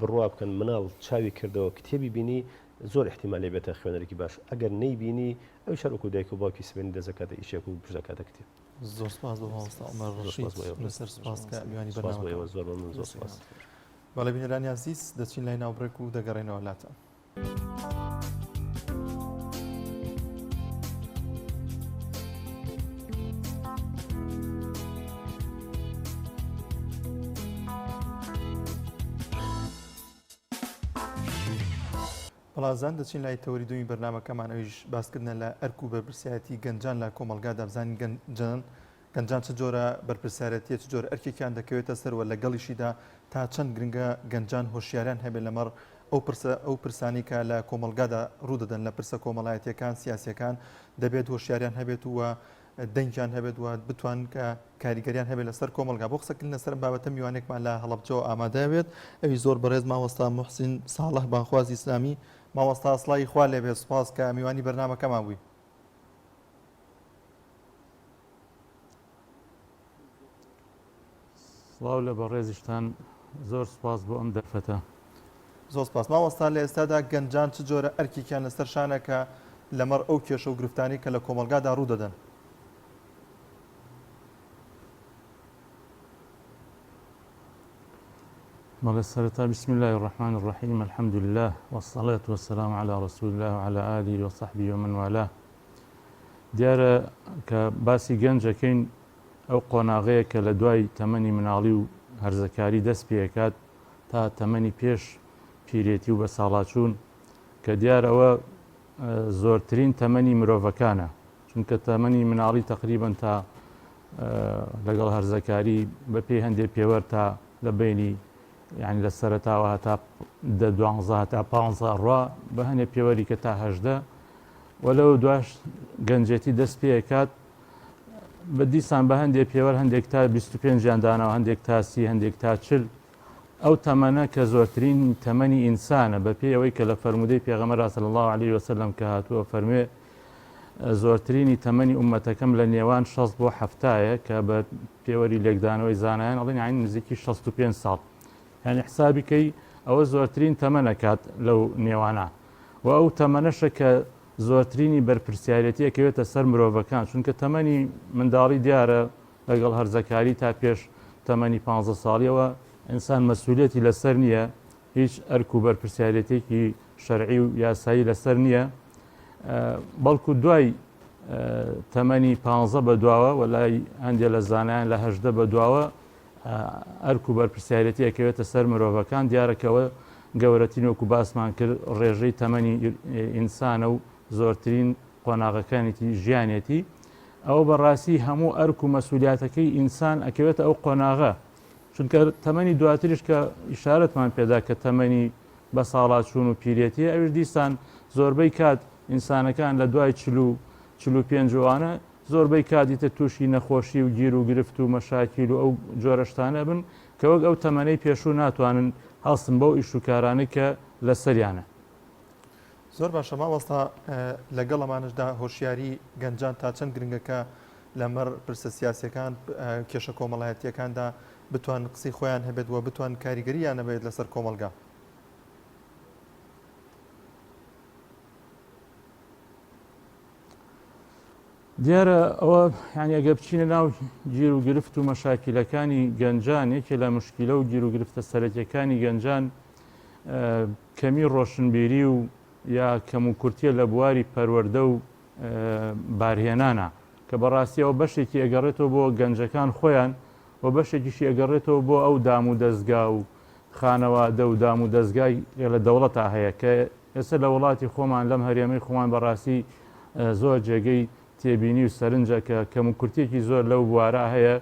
بڕوا بکەن مناڵ چاوی کردەوە کتێبی بینی زۆر ئیحتیمالە بێتە خوێنەرێکی باش، ئەگەر نەیبینی ئەویش هەر وەکو دایک و باوکی سبەینێ دەست دەکاتە ئیشێک و پشت دەکاتە کتێب. زۆر سپاس بۆ مامۆستا عومەر ڕەشید لەسەر سپاس کە میوانی سپاس بۆ ئێوە زۆر مەمنون زۆر سپاس. بەڵێ بینەرانی ئازیز دەچین لای ناوبڕێک و دەگەڕێینەوە لاتان. بەڵازان دەچین لای تەوەری دومی بەرنامەکەمان ئەویش باسکردنە لە ئەرک و بەرپرسیارەتی گەنجان لە کۆمەڵگادا بزانین گەنجان گەنجان چ جۆرە بەرپرسیارێتیە چ جۆرە ئەرکێکیان دەکەوێتە سەر و لەگەڵیشیدا تا چەند گرنگە گەنجان هۆشیاریان هەبێت لەمەڕ ئەو پرسە ئەو پرسانەی کە لە کۆمەڵگادا ڕوودەدەن لە پرسە کۆمەڵایەتیەکان سیاسیەکان دەبێت هۆشیاریان هەبێت و دەنگیان هەبێت و بتوان کە کاریگەریان هەبێت لەسەر کۆمەڵگا بۆ قسەکردن لەسەر ئەم بابەتە میوانێکمان لە هەڵەبجەوە ئامادە بێت ئەوی زۆر بەڕێز مامۆستا موحسین ساڵح بانگخوازی ئیسلامی مامۆستا سڵاوی خوا لێبێت سوپاس کە میوانی بەرنامەکەمان بووی. سڵاو لە بەڕێزیشتان زۆر سوپاس بۆ ئەم دەرفەتە. زۆر سپاس مامۆستا لە ئێستادا گەنجان چ جۆرە ئەرکێکیان لەسەر شانە کە لەمەڕ ئەو کێشە و گرفتانەی کە لە کۆمەڵگادا ڕوو دەدەن؟ بەڵێ سەرەتا بسم اللە الرحمن الرحیم الحمد لله والصلاة والسلام علی رسول الله وعلى آله وصحبه ومن والاه دیارە کە باسی گەنجەکەین ئەو قۆناغەیە کە لە دوای تەمەنی مناڵی و هەرزەکاری دەست پێکات تا تەمەنی پێش پیرێتی و بەساڵاچوون کە دیار ئەوە زۆرترین تەمەنی مرۆڤەکانە چونکە تەمەنی مناڵی تەقریبەن تا لەگەڵ هەرزەکاری بە پێی هەندێ پێوەر تا لە بینی یعنی لە سەرەتاوە هەتا دە دوانزە هەتا پانزە ڕوا بە هەنێ پێوەری کە تا 18 و لەو دواش گەنجێتی دەست پێکات بە دیسان بە هەندێک پێوەر هەندێک تا 25 یان داناوە هەندێک تا سی هەندێک تا چل ئەو تەمەنە کە زۆرترین تەمەنی ئینسانە بە پێی ئەوەی کە لە فەرموودەی پێغەمبەر صلی اللە علیه وسلم کە هاتووە فەرموێ زۆرترینی تەمەنی ئومەتەکەم لە نێوان 60 بۆ حەفتایە کە بە پێوەری لێکدانەوەی زانایان ئەڵێن یانی نزیکی 65 ساڵ یعنی حسابی کەی ئەوە زۆرترین تەمەنە کات لەو نێوانە و ئەو تەمەنەشە کە زۆرترینی بەرپرسیارەتی ئەکەوێتە سەر مرۆڤەکان چونکە تەمەنی منداڵی دیارە لەگەڵ هەرزەکاری تا پێش تەمەنی پانزە ساڵیەوە ئینسان مەسولیەتی لەسەر نییە، هیچ ئەرک و بەرپرسیارێتێکی شەرعی و یاسایی لەسەر نییە، بەڵکو دوای تەمەنی پانزە بە دواوە و لای هەندێ لە زانایان لە 18 بە دواوە ئەرک و بەرپرسیارێتی ئەکەوێتە سەر مرۆڤەکان. دیارە کە ئەوە گەورەترین وەکو باسمان کرد ڕێژەی تەمەنی ئینسانە و زۆرترین قۆناغەکانیتی ژیانێتی، ئەوە بەڕاستی هەموو ئەرک و مەسولیاتەکەی ئینسان ئەکەوێتە ئەو قۆناغە، چونکە تەمەنی دواتریش کە ئیشارەتمان پێدا کە تەمەنی بەساڵاچوون و پیرێتیە ئەویش دیسان زۆربەی کات ئینسانەکان لە دوای چل و 45 ئەوانە زۆربەی کات ئیتر تووشی نەخۆشی و گیر و گرفت و مەشاکیل و ئەو جۆرە شتانە بن کە وەک ئەو تەمەنەی پێشوو ناتوانن هەڵسن بەو ئیش و کارانەی کە لەسەریانە. زۆر باشە مامۆستا لەگەڵ ئەمانەشدا هۆشیاری گەنجان تا چەند گرنگە کە لەمەڕ پرسە سیاسیەکان کێشە کۆمەڵایەتیەکاندا بتوان قسەی خۆیان هەبێت و بتوان کاریگەریان هەبێت لەسەر کۆمەڵگا؟ دیارە ئەوە یانی ئەگەر بچینە ناو گیر و گرفت و مەشاکیلەکانی گەنجان یەکێ لە مشکیلە و گیر و گرفتە سەرەکیەکانی گەنجان کەمی ڕۆشنبیری و یا کەم و کورتیە لە بواری پەروەردە و بارهێنانە کە بەڕاستی ئەوە بەشێکی ئەگەڕێتەوە بۆ گەنجەکان خۆیان و بەشێکیشی ئەگەڕێتەوە بۆ ئەو دام و دەزگا و خانەوادە و دام و دەزگای لە دەوڵەتا هەیە کە ئێستا لە وڵاتی خۆمان لەم هەرێمەی خۆمان بەڕاستی زۆر جێگەی تێبینی و سەرنجە کە کەموکورتیەکی زۆر لەو بوارە هەیە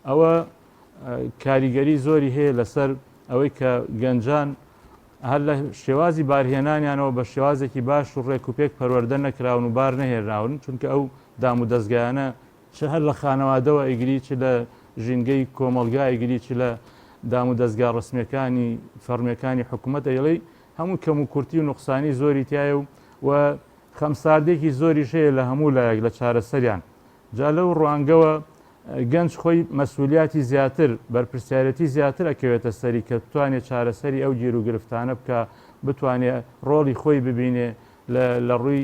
ئەوە کاریگەری زۆری هەیە لەسەر ئەوەی کە گەنجان هەر لە شێوازی بارهێنانیانەوە بە شێوازێکی باش و ڕێک و پێک پەروەردە نەکراون و بار نەهێنراون چونکە ئەو دام و دەزگایانە چ هەر لە خانەوادەوە ئەیگری چ لە ژینگەی کۆمەڵگا ئەیگری چ لە دام و دەزگا ڕەسمیەکانی فەڕمیەکانی حکوومەت ئەیڵێی هەموو کەم و کورتی و نوقسانی زۆری تایە و و خەمساردێکی زۆریش هەیە لە هەموو لایەک لە چارەسەریان. جا لەو ڕوانگەوە گەنج خۆی مەسئولیاتی زیاتر، بەرپرسیارێتی زیاتر ئەکەوێتە سەری کە بتوانێ چارەسەری ئەو گیروگرفتانە بکا، بتوانێ ڕۆڵی خۆی ببینێ لە لە ڕووی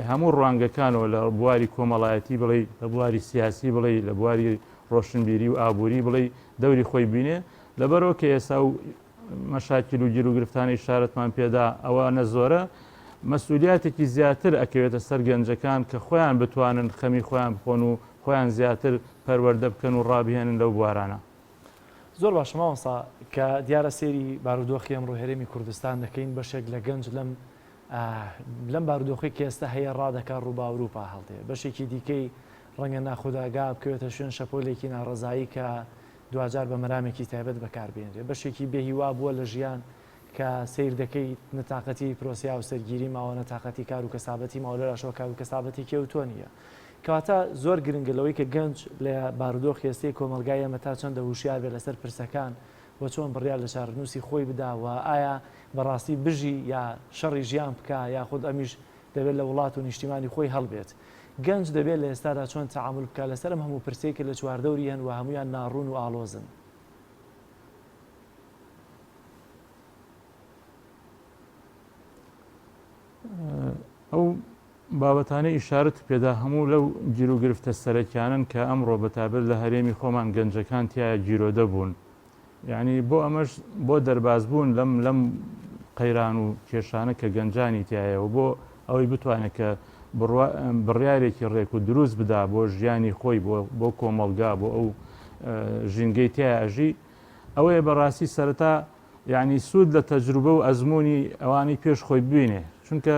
هەموو ڕوانگەکانەوە لە بواری کۆمەڵایەتی بڵێی، لە بواری سیاسی بڵێی، لە بواری ڕۆشنبیری و ئابووری بڵێی دەوری خۆی بینێ. لەبەرئەوە کە ئێستا و مەشاکیل و گیروگرفتانەی ئیشارەتمان پێدا ئەوانە زۆرە، مەسئولیاتێکی زیاتر ئەکەوێتە سەر گەنجەکان کە خۆیان بتوانن خەمی خۆیان بخۆن و خۆیان زیاتر پەروەردە بکەن و ڕابهێنن لەو بوارانە. زۆر باشە مامۆستا، کە دیارە سەیری بارودۆخی ئەمڕۆ هەرێمی کوردستان دەکەین، بەشێک لە گەنج لەم لەم بارودۆخەی کە ئێستا هەیە ڕادەکا ڕوو بە ئەوروپا هەڵدێ، بەشێکی دیکەی ڕەنگە ناخودئاگا بکەوێتە شوێن شەپۆلێکی ناڕەزایی کە دواجار بە مەرامێکی تایبەت بەکار بهێنرێ. بەشێکی بێ هیوا بووە لە ژیان کە سەیر دەکەیت نە تاقەتی پرۆسەی هاوسەرگیری ماوە نە تاقەتی کار و کەسابەتی ماوە لەلاشەوە کار و کەسابەتێکی ئەوتۆ نییە. کەواتە زۆر گرنگە لەوەی کە گەنج لە بارودۆخی ئێستەی کۆمەڵگای ئێمە تا چەندە هوشیار بێت لەسەر پرسەکان و چۆن بڕیار لە چارەنووسی خۆی بدا و ئایا بەڕاستی بژی یا شەڕی ژیان بکا یاخود ئەمیش دەبێت لە وڵات و نیشتیمانی خۆی هەڵبێت. گەنج دەبێت لە ئێستادا چۆن تەعامول بکات لەسەر ئەم هەموو پرسەی کە لە چواردەوری هەن و هەموویان ناڕوون و ئاڵۆزن؟ ئەو بابەتانەی ئیشارەت پێدا هەموو لەو گیروگرفتە سەرەکیانەن کە ئەمڕۆ بەتایبەت لە هەرێمی خۆمان گەنجەکان تیایا گیرۆدە بوون. یانی بۆ ئەمەش بۆ دەربازبوون لەم لەم قەیران و کێشانە کە گەنجانی تیایە و بۆ ئەوەی بتوانێت کە بڕیارێکی ڕێک و دروست بدا بۆ ژیانی خۆی بۆ بۆ کۆمەڵگا بۆ ئەو ژینگەی تیا ئەژی ئەوەیە بەڕاستی سەرەتا یعنی سوود لە تەجروبە و ئەزمموی ئەوانەی پێش خۆی ببینێ چونکە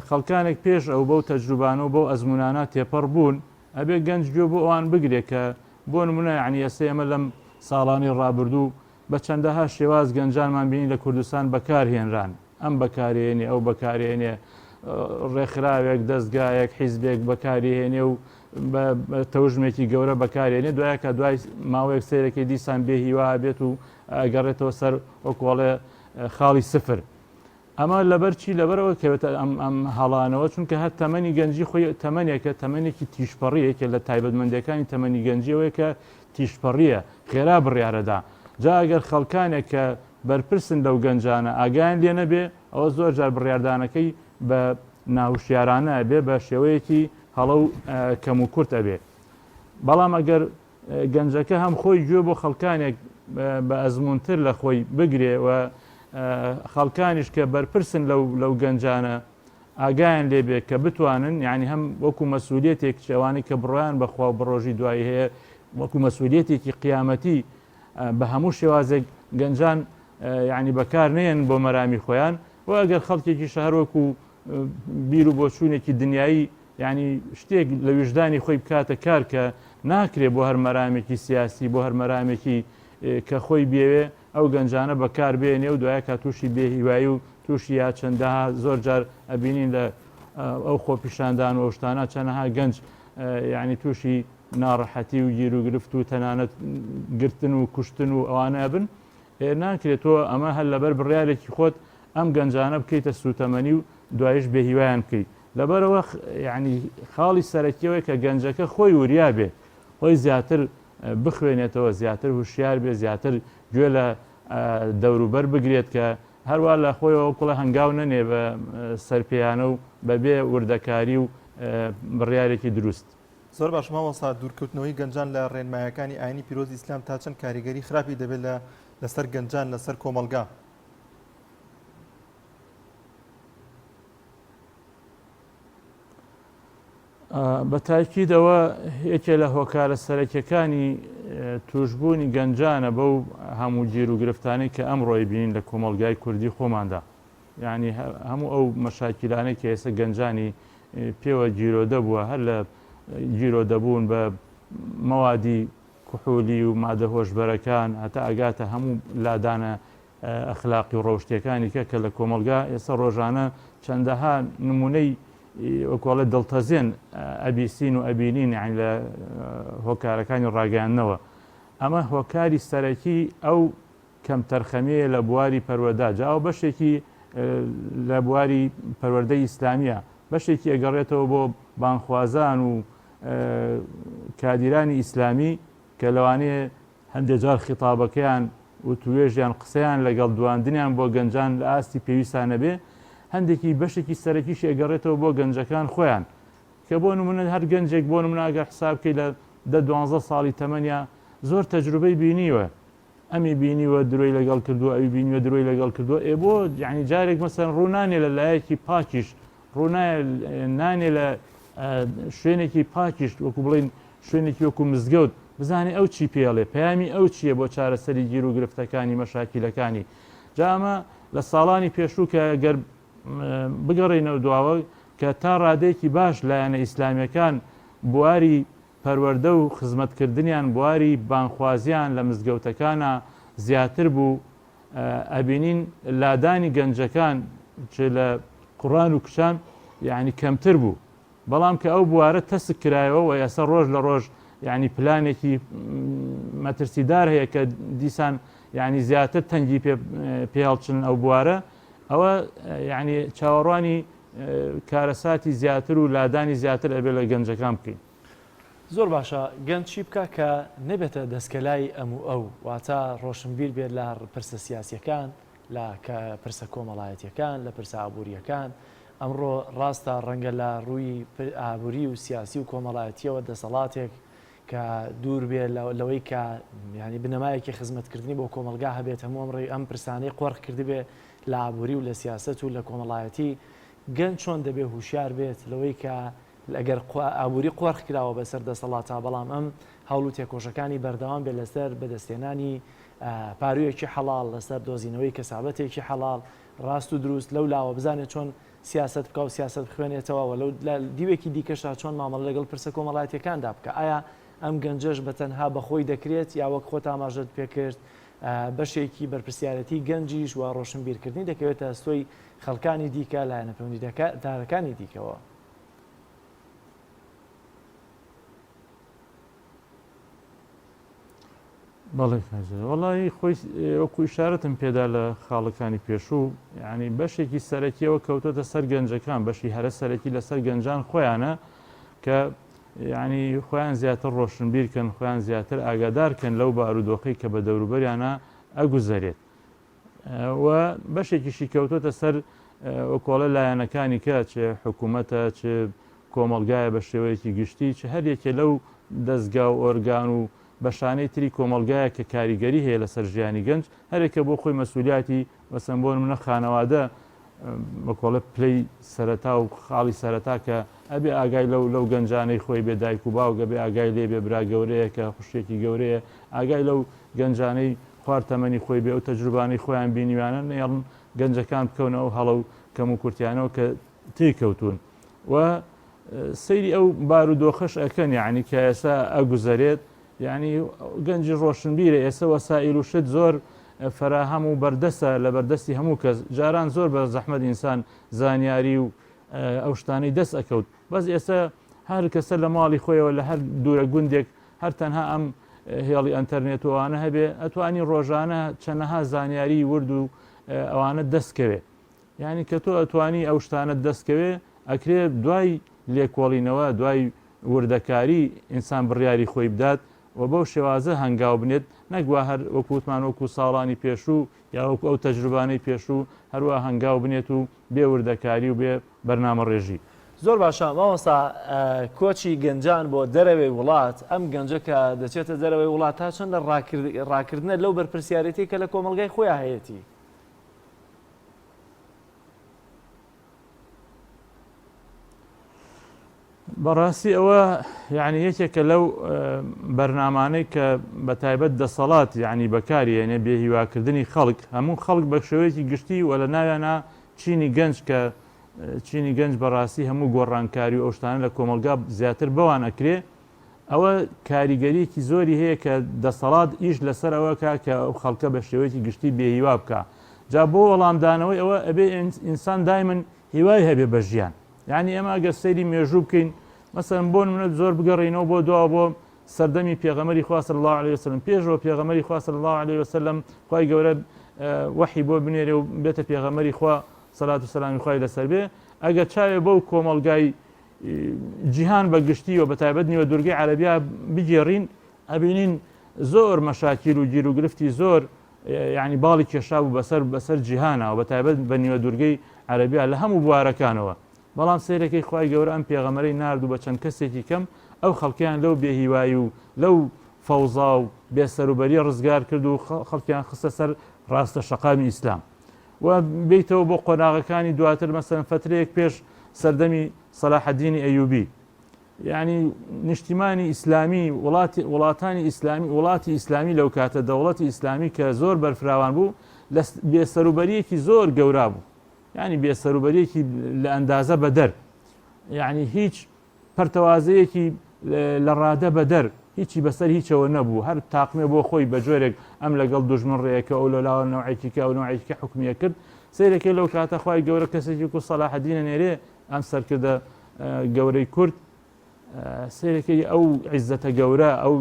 خەڵکانێک پێش ئەو بەو تەجروبانە و بەو ئەزمونانە تێپەڕ بوون ئەبێ گەنج گوێ بۆ ئەوان بگرێ کە بۆ نمونە یانی ئێستا ئێمە لەم ساڵانەی ڕابردوو بە چەندەها شێواز گەنجانمان بینی لە کوردستان بەکار هێنران ئەم بەکارێنێ ئەو بەکارێنێ ڕێکخراوێک دەستگایەک حیزبێک بەکاری هێنێ و بە تەوژمێکی گەورە بەکارێنێ دوایەکە دوای ماوەیەک سەیرەکەی دیسان بێ هیوا بێت و ئەگەڕێتەوە سەر وەکۆڵێ خاڵی سفر ئەمە لەبەر چی؟ لەبەرئەوە کەوێتە ئەم ئەم هەڵانەوە چونکە هەر تەمەنی گەنجی خۆی تەمەنێکە تەمەنێکی تیژپەڕی یەکێ لە تایبەتمەندیەکانی تەمەنی گەنجی ئەوەیە کە تیژپەڕیە خێرا بڕیارەدا جا ئەگەر خەڵکانێک کە بەرپرسن لەو گەنجانە ئاگایان لێ نەبێ ئەوە زۆر جار بڕیاردانەکەی بە ناهوشیارانە ئەبێ بە شێوەیەکی هەڵە و کەم و کورت ئەبێ بەڵام ئەگەر گەنجەکە هەم خۆی گوێ بۆ خەڵکانێک بە ئەزموونتر لە خۆی بگرێ و خەڵکانیش کە بەرپرسن لەو لەو گەنجانە ئاگایان لێ بێ کە بتوانن یعنی هەم وەکو مەسئولیەتێک ئەوانەی کە بڕوایان بە خوا و بە ڕۆژی دوایی هەیە وەکو مەسئولیەتێکی قیامەتی بە هەموو شێوازێک گەنجان یعنی بەکار نێن بۆ مەرامی خۆیان و ئەگەر خەڵکێکی شەهر وەکو بیر و بۆچوونێکی دنیایی یانی شتێک لە ویژدانی خۆی بکاتە کار کە ناکرێ بۆ هەر مەرامێکی سیاسی بۆ هەر مەرامێکی کە خۆی بێوێ ئەو گەنجانە بەکار بێنێ و دوایەکە تووشی بێهیوایی و تووشی یا چەندەها زۆر جار ئەبینین لە ئەو خۆپیشاندان و شتانە چەنەها گەنج یعنی تووشی ناڕەحەتی و گیروگرفت و تەنانەت گرتن و کوشتن و ئەوانە ئەبن ناکرێت تۆ ئەمە هەر لەبەر بڕیارێکی خۆت ئەم گەنجانە بکەیتە سوتەمەنی و دوایش بێهیوایان بکەیت لەبەرئەوە یانی خاڵی سەرەکی ئەوەیە کە گەنجەکە خۆی وریا بێت، خۆی زیاتر بخوێنێتەوە، زیاتر هوشیار بێت، زیاتر گوێ لە دەوروبەر بگرێت کە هەروا لە خۆیەوە وەکوڵە هەنگاو نەنێ بە سەرپێیانە و بەبێ وردەکاری و بڕیارێکی دروست. زۆر باش مامۆستا، دوورکەوتنەوەی گەنجان لە ڕێنمایەکانی ئاینی پیرۆزی ئیسلام تا چەند کاریگەری خراپی دەبێت لە لەسەر گەنجان لەسەر کۆمەڵگا؟ بە تاکیدەوە یەکێ لە هۆکارە سەرەکیەکانی توشببوونی گەنجانە بەو هەموو گیر و گرفتانەی کە ئەمڕۆی بینین لە کۆمەڵگای کوردی خۆماندا یعنی هەموو ئەو مەشاکیلانەی کە ئێستا گەنجانی پێوە گیرۆدە بووە هەر لە گیرۆدەبوون بە مەوادی کحولی و مادە هۆشبەرەکان هەتا ئەگاتە هەموو لادانە ئەخلاقی و ڕەوشتیەکانی کە کە لە کۆمەڵگا ئێستا ڕۆژانە چەندەها نمونەی وەکۆڵێ دڵتەزێن ئەبیسین و ئەبینین یانی لە هۆکارەکانی ڕاگەیاندنەوە ئەمە هۆکاری سەرەکی ئەو کەمتەرخەمیەیە لە بواری پەروەردە جا ئەو بەشێکی لە بواری پەروەردەی ئیسلامیە بەشێکی ئەگەڕێتەوە بۆ بانخوازان و. کادیرانی ئیسلامی کە لەوانەیە هەندێ جار خیتابەکەیان وتوێژیان قسەیان لەگەڵ دواندنیان بۆ گەنجان لە ئاستی پێویستا نەبێ، هەندێکی بەشێکی سەرەکیشی ئەگەڕێتەوە بۆ گەنجەکان خۆیان کە بۆ نمونە هەر گەنجێک بۆ نمونە ئەگەر حساب بکەی لە دە دوانزە ساڵی تەمەنیا زۆر تەجروبەی بینیوە ئەمی بینیوە درۆی لەگەڵ کردووە ئەوی بینیوە درۆی لەگەڵ کردووە ئێ بۆ یعنی جارێک مەسەن ڕوو نانێ لە لایەکی پاکیش ڕوو نانێ لە شوێنێکی پاکیش وەکو بڵین شوێنێکی وەکو مزگەوت بزانێ ئەو چی پێڵێ پەیامی ئەو چییە بۆ چارەسەری گیر و گرفتەکانی مەشاکیلەکانی جا ئەمە لە ساڵانی پێشوو کە گەر بگەڕێینەوە دواوە کە تا ڕادەیەکی باش لایەنە ئیسلامیەکان بواری پەروەردە و خزمەتکردنیان بواری بانگخوازیان لە مزگەوتەکانا زیاتر بوو، ئەبینین لادانی گەنجەکان چ لە کوڕان و کچان یانی کەمتر بوو، بەڵام کە ئەو بوارە تەسک کرایەوە و ئێستا ڕۆژ لە ڕۆژ یانی پلانێکی مەترسیدار هەیە کە دیسان یانی زیاتر تەنگی پێ پێهەڵچنن ئەو بوارە، ئەوە یانی چاوەڕوانی کارەساتی زیاتر و لادانی زیاتر ئەبێ لە گەنجەکان بکەین. زۆر باشە گەنج چی بکا کە نەبێتە دەسکەلای ئەم و ئەو واتە ڕۆشنبیر بێت لە پرسە سیاسیەکان لە کە پرسە کۆمەڵایەتیەکان لە پرسە ئابووریەکان ئەمڕۆ ڕاستە ڕەنگە لە ڕووی ئابووری و سیاسی و کۆمەڵایەتیەوە دەسەڵاتێک کە دوور بێ لەوەی کە یانی بنەمایەکی خزمەتکردنی بۆ کۆمەڵگا هەبێت هەموو ئەم ڕێی ئەم پرسانەی قۆرخ کردبێ لە ئابووری و لە سیاسەت و لە کۆمەڵایەتی گەنج چۆن دەبێ هوشیار بێت لەوەی کە ئەگەر ئابووری قۆرخ کراوە بەسەر دەسەڵاتا بەڵام ئەم هەوڵ و تێکۆشەکانی بەردەوام بێت لەسەر بەدەستهێنانی پاروویەکی حەڵاڵ لەسەر دۆزینەوەی کەسابەتێکی حەڵاڵ ڕاست و دروست لەو لاوە بزانێت چۆن سیاسەت بکا و سیاسەت بخوێنێتەوە و لەو دیوێکی دیکەشا چۆن مامەڵە لەگەڵ پرسە کۆمەڵایەتیەکاندا بکا ئایا ئەم گەنجەش بە تەنها بە خۆی دەکرێت یا وەک خۆت ئاماژەت پێکرد بەشێکی بەرپرسیارەتی گەنجیش و ڕۆشنبیرکردنی دەکەوێتە ئەستۆی خەڵکانی دیکە لایەنە پەیوەندیدارەکانی دیکەوە؟ بەڵێ کاک جەلال وەڵی خۆی وەکو ئیشارەتم پێدا لە خاڵەکانی پێشوو یعنی بەشێکی سەرەکیەوە کەوتۆتە سەر گەنجەکان بەشی هەرە سەرەکی لەسەر گەنجان خۆیانە کە یعنی خۆیان زیاتر ڕۆشنبیرکەن خۆیان زیاتر ئاگادارکەن لەو بارودۆخی کە بە دەوروبەریانە ئەگوزەرێت و بەشێکیشی کەوتۆتە سەر وەکۆڵە لایەنەکانی کە چ حکوومەتە چ کۆمەڵگایە بە شێوەیەکی گشتی چ هەر یەکێ لەو دەزگا و ئۆرگان و بەشانەی تری کۆمەڵگایە کە کاریگەری هەیە لەسەر ژیانی گەنج هەرێکە بۆ خۆی مەسولیاتی مەسەن بۆ نمونە خانەوادە بەکۆڵە پلەی سەرەتا و خاڵی سەرەتا کە ئەبێ ئاگای لەو لەو گەنجانەی خۆی بێ دایک و باوک ئەبێ ئاگای لێ بێ برا گەورەیە کە خوشکێکی گەورەیە ئاگای لەو گەنجانەی خوار تەمەنی خۆی بێ ئەو تەجروبانەی خۆیان بینیویانە نەیەڵن گەنجەکان بکەونە ئەو هەڵە و کەموکورتیانەوە کە تێی کەوتوون و سەیری ئەو بارودۆخەش ئەکەن یعنی کە ئێستا ئەگوزەرێت یعنی گەنجی ڕۆشنبیرە ئێستا وەسائیل و شت زۆر فەراهەم و بەردەستە لە بەردەستی هەموو کەس جاران زۆر بە زەحمەت ئینسان زانیاری و ئەو شتانەی دەست ئەکەوت بەس ئێستا هەر کەسە لە ماڵی خۆیەوە لە هەر دوورە گوندێک هەر تەنها ئەم هێڵی ئەتەرنێت و ئەوانە هەبێ ئەتوانی ڕۆژانە چەنەها زانیاری ورد و ئەوانە دەستکەوێ یانی کە تۆ ئەتوانی ئەو شتانەت دەست کەوێ ئەکرێ دوای لێکۆڵینەوە دوای وردەکاری ئینسان بڕیاری خۆی بدات و بەو شێوازە هەنگاو بنێت نەک وا هەر وەکو وتمان وەکو ساڵانی پێشوو یا وەکو ئەو تەجروبانەی پێشوو هەروا هەنگاو بنێت و بێ وردەکاری و بێ بەرنامەڕێژی. زۆر باشە مامۆستا کۆچی گەنجان بۆ دەرەوەی وڵات ئەم گەنجە کە دەچێتە دەرەوەی وڵات تا چەند لە ڕاکردنە لەو بەرپرسیارێتی کە لە کۆمەڵگای خۆیان هەیەتی؟ بەڕاستی ئەوە یعنی یەکێکە لەو بەرنامانەی کە بە تایبەت دەسەڵات یعنی بەکاریێنێ بێهیواکردنی خەڵک هەموو خەڵک بە شێوەیەکی گشتی و لە ناویانە چینی گەنج کە چینی گەنج بەڕاستی هەموو گۆڕانکاری و ئەو شتانە لە کۆمەلگا زیاتر بەوان ئەکرێ ئەوە کاریگەریەکی زۆری هەیە کە دەسەڵات ئیش لەسەر ئەوە کا کە ئەو خەڵکە بە شێوەیەکی گشتی بێهیوا بکا جا بۆ وەڵامدانەوەی ئەوە ئەبێ ئینسان دایمن هیوای هەبێ بە ژیان یعنی ئێمە ئەگەر سەیری مێژوو بکەین مەسەلەن بۆ نمونە زۆر بگەڕێینەوە بۆ دوا بۆ سەردەمی پێغەمەری خوا صلی الله علیه وسلم پێشەوە پێغەمەری خوا صلی الله علیه وسلم خوای گەورە وەحی بۆ بنێرێ و بێتە پێغەمەری خوا سەلات و سەلامی خوای لەسەر بێ ئەگەر چاوێ بەو کۆمەڵگای جیهان بە گشتی و بە تایبەت نیوە دوورگەی عەرەبیا بگێڕین ئەبینین زۆر مەشاکیل و گیروگرفتی زۆر یعنی باڵی کێشا بوو بەسەر بەسەر جیهانەوە بە تایبەت بە نیوە دوورگەی عەرەبیا لە هەموو بوارەکانەوە بەڵام سەیرەکەی خوای گەورە ئەم پێغەمبەرەی نارد و بە چەند کەسێکی کەم ئەو خەڵکەیان لەو بێهیوایی و لەو فەوزا و بێسەروبەریە ڕزگار کرد و خەڵکیان خستە سەر ڕاستە شەقامی ئیسلام و بیتەوە بۆ قۆناغەکانی دواتر مەسەن فترەیەک پێش سەردەمی سەلاحەدینی ئەیوبی یعنی نیشتیمانی ئیسلامی وڵاتی وڵاتانی ئیسلامی وڵاتی ئیسلامی لەو کاتە دەوڵەتی ئیسلامی کە زۆر بەرفراوان بوو لە بێسەروبەریەکی زۆر گەورا بوو یانی بێسەروبەریەکی لە ئەندازە بەدەر یعنی هیچ پەرتەوازەیەکی لە ڕادە بەدەر هیچی بەسەر هیچەوە نەبوو هەر تاقمێ بۆ خۆی بە جۆرێک ئەم لەگەڵ دوژمن ڕێەکە ئەو لەلاوە نەوعێکی کە ئەو نەوعێکی حکومیە کرد سیرەکەی لەو کاتە خوای گەورە کەسێکی کو سەلاحەدینە نێرێ ئەم سەرکردە گەورەی کورد سەیرەکەی ئەو عیزەتە گەورە ئەو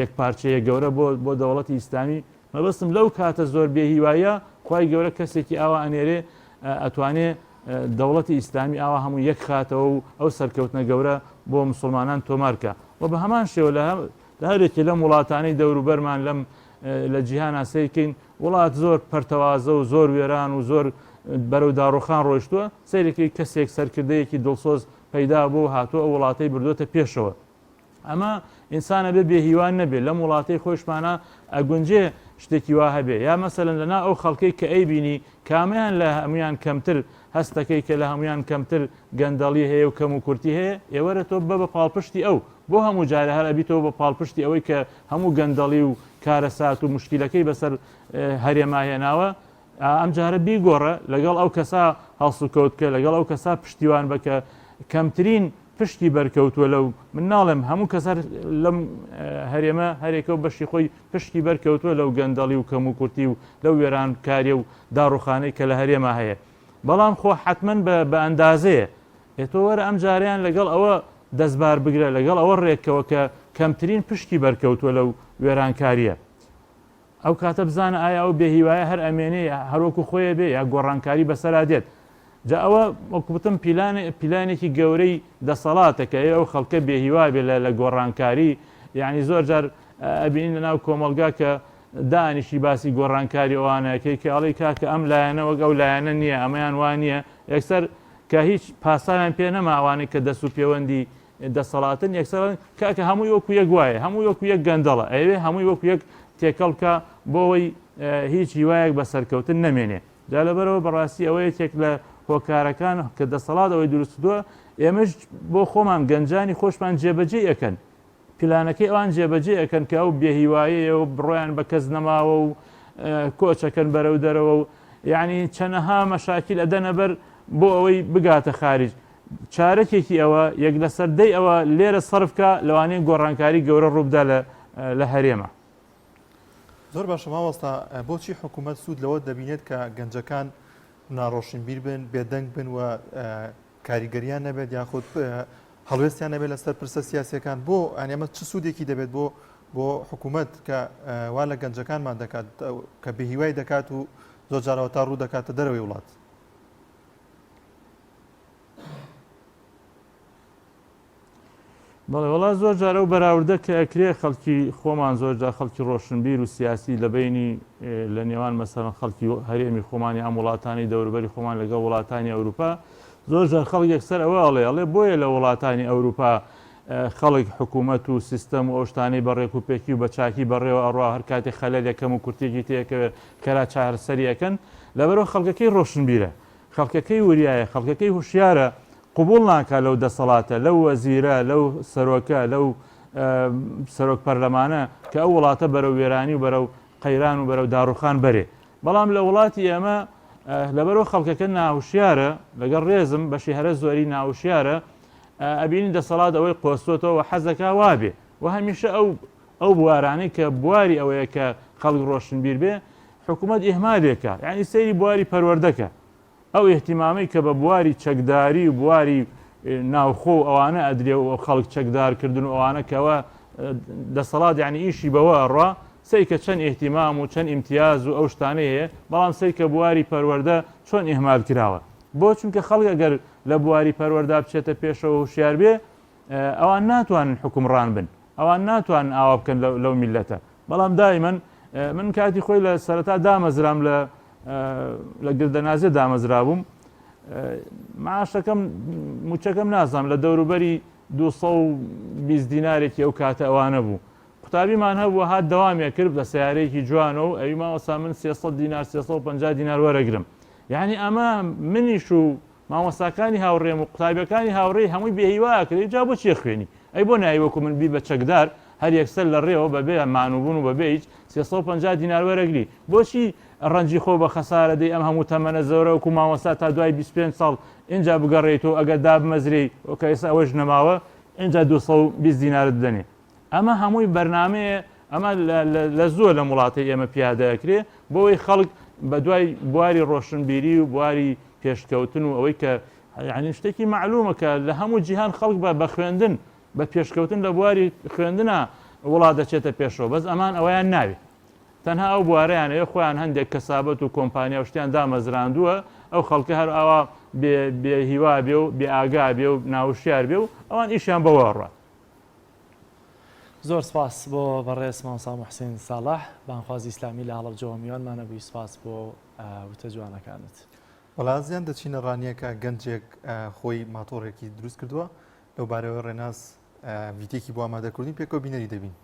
یەک پارچەیە گەورە بۆ بۆ دەوڵەتی ئیسلامی مەبەستم لەو کاتە زۆر بێهیوایە خوای گەورە کەسێکی ئاوا ئەنێرێ ئەتوانێ دەوڵەتی ئیسلامی ئاوا هەموو یەک خاتەوە و ئەو سەرکەوتنە گەورە بۆ مسلمانان تۆمارکە و بە هەمان شێوە لە لە هەرێکی لەم وڵاتانەی دەوروبەرمان لەم لە جیهانا سەیرکەین وڵات زۆر پەرتەوازە و زۆر وێران و زۆر بەرەو داڕوخان ڕۆیشتووە سەیرەکەی کەسێک سەرکردەیەکی دڵسۆز پەیدا بوو هاتووە ئەو وڵاتەی بردووەتە پێشەوە. ئەمە ئینسان ئەبێ بێ هیوا نەبێ لەم وڵاتەی خۆشمانە ئەگونجێ شتێکی وا هەبێ یا مەسەلەن لەنا ئەو خەڵکەی کە ئەیبینی کامیان لە هەمویان کەمتر هەستەکەی کە لە هەمویان کەمتر گەندەڵی هەیە و کەم و کورتی هەیە ئێوەرە تۆ بە بە پاڵپشتی ئەو بۆ هەموو جارە هەر ئەبیتەوە بە پاڵپشتی ئەوەی کە هەموو گەندەڵی و کارەسات و مشکیلەکەی بەسەر هەرێما هێناوە ئەم جارە بیگۆڕە لەگەڵ ئەو کەسە هەڵسوکەوت بکە لەگەڵ ئەو کەسە پشتیوان بە کە کەمترین پشتی بەرکەوتووە لەو من ناڵێم هەموو کەس هەر لەم هەرێمە هەرێکە و بەشی خۆی پشتی بەرکەوتووە لەو گەندەڵی و کەم و کورتی و لەو وێرانکاریە و داڕوخانەی کە لە هەرێما هەیە بەڵام خۆ حتمما بە ئەندازەیە ئێ تۆ وەرە ئەم جارەیان لەگەڵ ئەوە دەستبار بگرە لەگەڵ ئەوە ڕێکەوە کە کەمترین پشکی بەرکەوتووە لەو وێرانکاریە ئەو کاتە بزانە ئایا ئەو بێهیوایە هەر ئەمێنێ یا هەر وەکو خۆی بێ یا گۆڕانکاری بەسەرا دێت. جا ئەوە وەکو وتم پیلان پیلانێکی گەورەی دەسەڵاتە کە ئەو خەڵکە بێهیوا بێ لە لە گۆڕانکاری یعنی زۆر جار ئەبینین لە ناو کۆمەڵگا کە دانیشی باسی گۆڕانکاری ئەوانەکەی کە ئەڵێی کاکە ئەم لایەنە وەک ئەو لایەنە نییە ئەمەیان وا نییە یەکسەر کە هیچ پاساویان پێ نەما ئەوانەی کە دەست و پێوەندی دەسەڵاتن یەکسەر ئەڵێن کاکە هەمووی وەکو یەک وایە هەمووی وەکو یەک گەندەڵە ئەیەوێ هەمووی وەکو یەک تێکەڵ بکا بۆ ئەوەی هیچ هیوایەک بە سەرکەوتن نەمێنێ جا لەبەرەوە بەڕاستی ئەوە یەکێک لە هۆکارەکان کە دەسەڵات ئەوەی دروست کردووە ئێمەش بۆ خۆمان گەنجانی خۆشمان جێبەجێ ئەکەن پلانەکەی ئەوان جێبەجێ ئەکەن کە ئەو بێهیوایەیە و بڕۆیان بە کەس نەماوە و کۆچەکەن بەرەو دەرەوە و یعنی چەنەها مەشاکیل ئەدەنە بەر بۆ ئەوەی بگاتە خارج چارەکێکی ئەوە یەک لەسەر دەی ئەوە لێرە سەرف کا لەوانەیە گۆڕانکاری گەورە ڕووبدا لە لە هەرێمە. زۆر باشە مامۆستا بۆچی حکوومەت سوود لەوە دەبینێت کە گەنجەکان ناڕۆشنبیر بن بێدەنگ بن و کاریگەریان نەبێت یاخود هەڵوێستیان نەبێت لەسەر پرسە سیاسەکان بۆ ئەمە چ سوودێکی دەبێت بۆ بۆ حکوومەت کە وا لە گەنجەکانمان دەکات کە بێهیوای دەکات و زۆر جارەوە تا ڕوو دەکاتە دەرەوەی وڵات. بەڵێ وەڵا زۆر جار ئەو بەراوردە کە ئەکرێ خەڵکی خۆمان زۆر جار خەڵکی ڕۆشنبیر و سیاسی لە بینی لە نێوان مەسەرەن خەڵکی هەرێمی خۆمانی ئەم وڵاتانی دەوروبەری خۆمان لەگەڵ وڵاتانی ئەوروپا زۆر جار خەڵک یەکسەر ئەوە ئەڵێ ئەڵێ بۆیە لە وڵاتانی ئەوروپا خەڵک حکوومەت و سیستەم و ئەو شتانەی بە ڕێک و پێکی و بە چاکی بەڕێوە ئەڕوا هەر کاتێ خەلەل یەکەم و کورتێکی تێکەوێت خێرا چارەسەری ئەکەن لەبەرەوە خەڵکەکەی ڕۆشنبیرە خەڵکەکەی وریایە، خەڵکەکەی هوشیارە، قبوڵ ناکا لەو دەسەڵاتە، لەو وەزیرە، لەو سەرۆکە، لەو سەرۆک پەرلەمانە کە ئەو وڵاتە بەرەو وێرانی و بەرەو قەیران و بەرەو داڕوخان بەرێ. بەڵام لە وڵاتی ئێمە لەبەرئەوە خەڵکەکە ناهوشیارە، لەگەڵ ڕێزم بەشی هەرە زۆری ناهوشیارە، ئەبینین دەسەڵات ئەوەی قۆستۆتەوە و حەزەکا وابێ و هەمیشە ئەو ئەو بوارانەی کە بواری ئەوەیە کە خەڵک ڕۆشنبیر بێ حکوومەت ئیهمالێکە یعنی سەیری بواری پەروەردەکە ئەو ئیهتیمامەی کە بە بواری چەکداری و بواری ناوخۆ و ئەوانە ئەدرێ و خەڵک چەکدارکردن و ئەوانە کەەوە دەسەڵات یعنی ئیشی بەوە ئەڕوا سەیکە چەند ئیهتیمام و چەند ئیمتیاز و ئەو شتانەی هەیە بەڵام سەیکە بواری پەروەردە چۆن ئیهمال کراوە. بۆ چونکە خەڵک ئەگەر لە بواری پەروەردا بچێتە پێشەوە هوشیار بێ ئەوان ناتوانن حوکمڕان بن ئەوان ناتوانن ئاوا بکەن لەو میلەتە بەڵام دایمەن من کاتی خۆی لە سەرەتا دامەزرام لە لە گردەنازێ دامەزرابووم معاشەکەم موچەکەم نازانم لە دەوروبەری 220 دینارێکی ئەو کاتە ئەوانە بوو قوتابیمان هەبوو هات دەوامیە کرد بە سیارەیەکی جوانە و ئەوی مامۆستا من 300 دینار 350 دینار وەرەگرم یعنی ئەمە منیش و مامۆستاکانی هاوڕێم و قوتابیەکانی هاوڕێی هەمووی بێهیوا ئەکرێ جا بۆ چی ئەخوێنی ئەی بۆ نایەی وەکو من بی بە چەکدار هەر یەکسەر لە ڕێوە بە بێ مانووبوون و بە بێ هیچ 350 دینار وەرەگری بۆچی ڕەنجی خۆ بە خەسارە دەی ئەم هەموو تەمەنە زۆرە وەکو مامۆستا تا دوای 25 ساڵ ئینجا بگەڕێیتەوە ئەگەر دابمەزرێی وەکە ئێستا ئەوەش نەماوە ئینجا 220 دینارت بدەنێ ئەمە هەمووی بەرنامەیە ئەمە لە زووە لەم وڵاتەی ئێمە پیادە ئەکرێ بۆ ئەوەی خەڵک بە دوای بواری ڕۆشنبیری و بواری پێشکەوتن و ئەوەی کە یعنی شتێکی معلومە کە لە هەموو جیهان خەڵک بە بە خوێندن بە پێشکەوتن لە بواری خوێندنا وڵات دەچێتە پێشەوە بەس ئەمان ئەوەیان ناوێت تەنها ئەو بوارەیان ئەوێ خۆیان هەندێک کەسابەت و کۆمپانیا و شتیان دامەزراندووە ئەو خەڵکە هەر ئاوا بێ بێ هیوا بێ و بێ ئاگا بێ و ناوشیار بێ و ئەوان ئیشیان بەوە ڕات. زۆر سپاس بۆ بەڕێز مامۆستا موحسین ساڵح بانگخوازی ئیسلامی لە هەڵەبجەوە میوانمانە بووی سپاس بۆ وتە جوانەکانت. وەڵا زیان دەچینە ڕانیە کە گەنجێک خۆی ماتۆڕێکی دروست کردووە لەو بارەوە ڕێناس ڤیدیۆیەکی بۆ ئامادە کردین پێکەوە بینەری دەبین.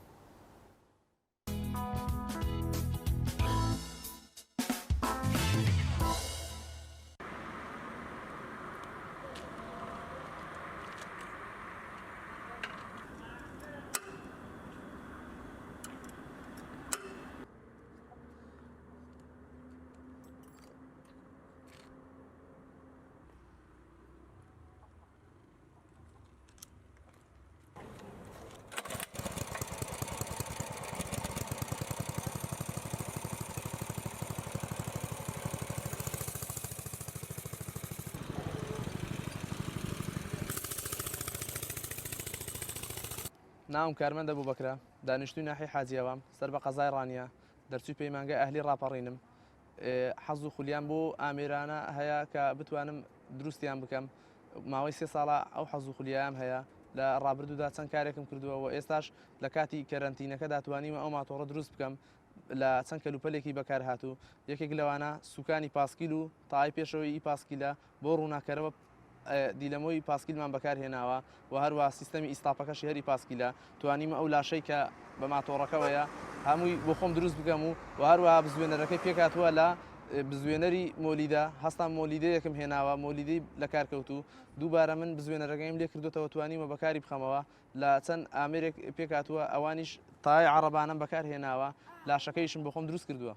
ناوم کارمەند ئەبوبەکرە، دانیشتووی ناحیەی حاجیاوام، سەر بە قەزای ڕانیە، دەرچووی پەیمانگای ئەهلی ڕاپەڕینم. حەز و خولیام بۆ ئامێرانە هەیە کە بتوانم دروستیان بکەم. ماوەی سێ ساڵە ئەو حەز و خولیایەم هەیە. لە ڕابردوودا چەند کارێکم کردووە و ئێستاش لە کاتی کەرەنتینەکەدا توانیومە ئەو ماتۆڕە دروست بکەم لە چەند کەلوپەلێکی بەکارهاتوو، یەکێک لەوانە سوکانی پاسکیل و تای پێشەوەی ئی پاسکیلە بۆ ڕووناککەرەوە دیلەمۆی پاسکیلمان بەکارهێناوە و هەروەها سیستەمی ئیستاپەکەشی هەر ئی پاسکیلە. توانیمە ئەو لاشەی کە بە ماتۆڕەکەوەیە هەمووی بۆ خۆم دروست بکەم و و هەروەها بزوێنەرەکەی پێکهاتووە لە بزوێنەری مۆلیدە، هەستام مۆلیدەیەکم هێناوە مۆلیدەی لەکارکەوتوو دووبارە من بزوێنەرەکەیم لێ کردوتەوە توانیمە بەکاری بخەمەوە لە چەند ئامێرێک پێکهاتووە ئەوانیش تای عەڕەبانەم بەکار هێناوە لاشەکەیشم بۆ خۆم دروست کردووە.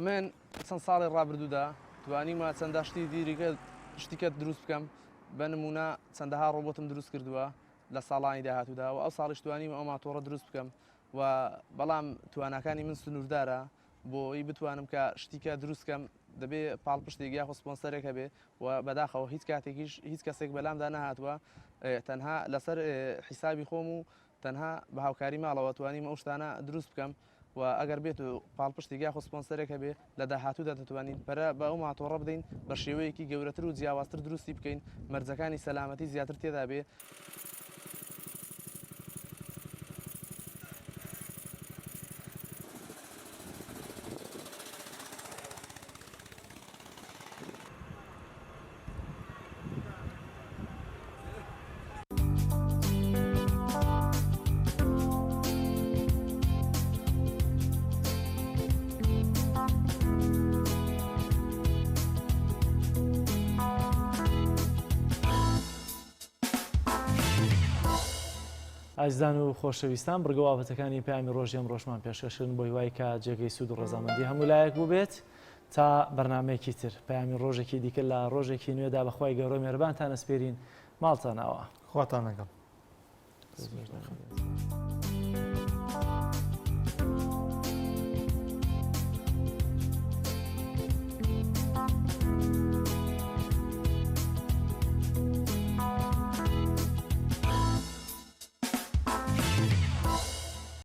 من چەند ساڵی ڕابردوودا توانیمە چەندە شتی دیریکە شتیکە دروست بکەم بە نمونە چەندەها ڕۆبۆتم دروست کردووە لە ساڵانی داهاتوودا و ئەو ساڵیش توانیم ئەو ماتۆڕە دروست بکەم و بەڵام تواناکانی من سنووردارە بۆی بتوانم کە شتیکە دروست کەم دەبێ پاڵپشتێک یاخۆ سپۆنسەرێک هەبێ و بەداخەوە هیچ کاتێکیش هیچ کەسێک بەلامدا نەهاتووە تەنها لەسەر حیسابی خۆم و تەنها بە هاوکاری ماڵەوە توانیم ئەو شتانە دروست بکەم و ئەگەر بێت و پاڵپشتێک یاخۆ سپۆنسەرێک هەبێ لە داهاتوودا دەتوانین پەرە بە ئەو ماتۆڕە بدەین بە شێوەیەکی گەورەتر و جیاوازتر دروستی بکەین مەرجەکانی سەلامەتی زیاتر تێدا بێ. ئازیزان و خۆشەویستان بڕگە بابەتەکانی پەیامی ڕۆژی ئەمڕۆشمان پێشکەشکردن بۆ هیوای کە جێگەی سوود و ڕەزامەندی هەموو لایەک بووبێت. تا بەرنامەیەکی تر پەیامی ڕۆژێکی دیکە لە ڕۆژێکی نوێدا بەخوای گەورە مێربانتان ئەسپێرین ماڵتان ئاوا. خواتان لەگەڵ.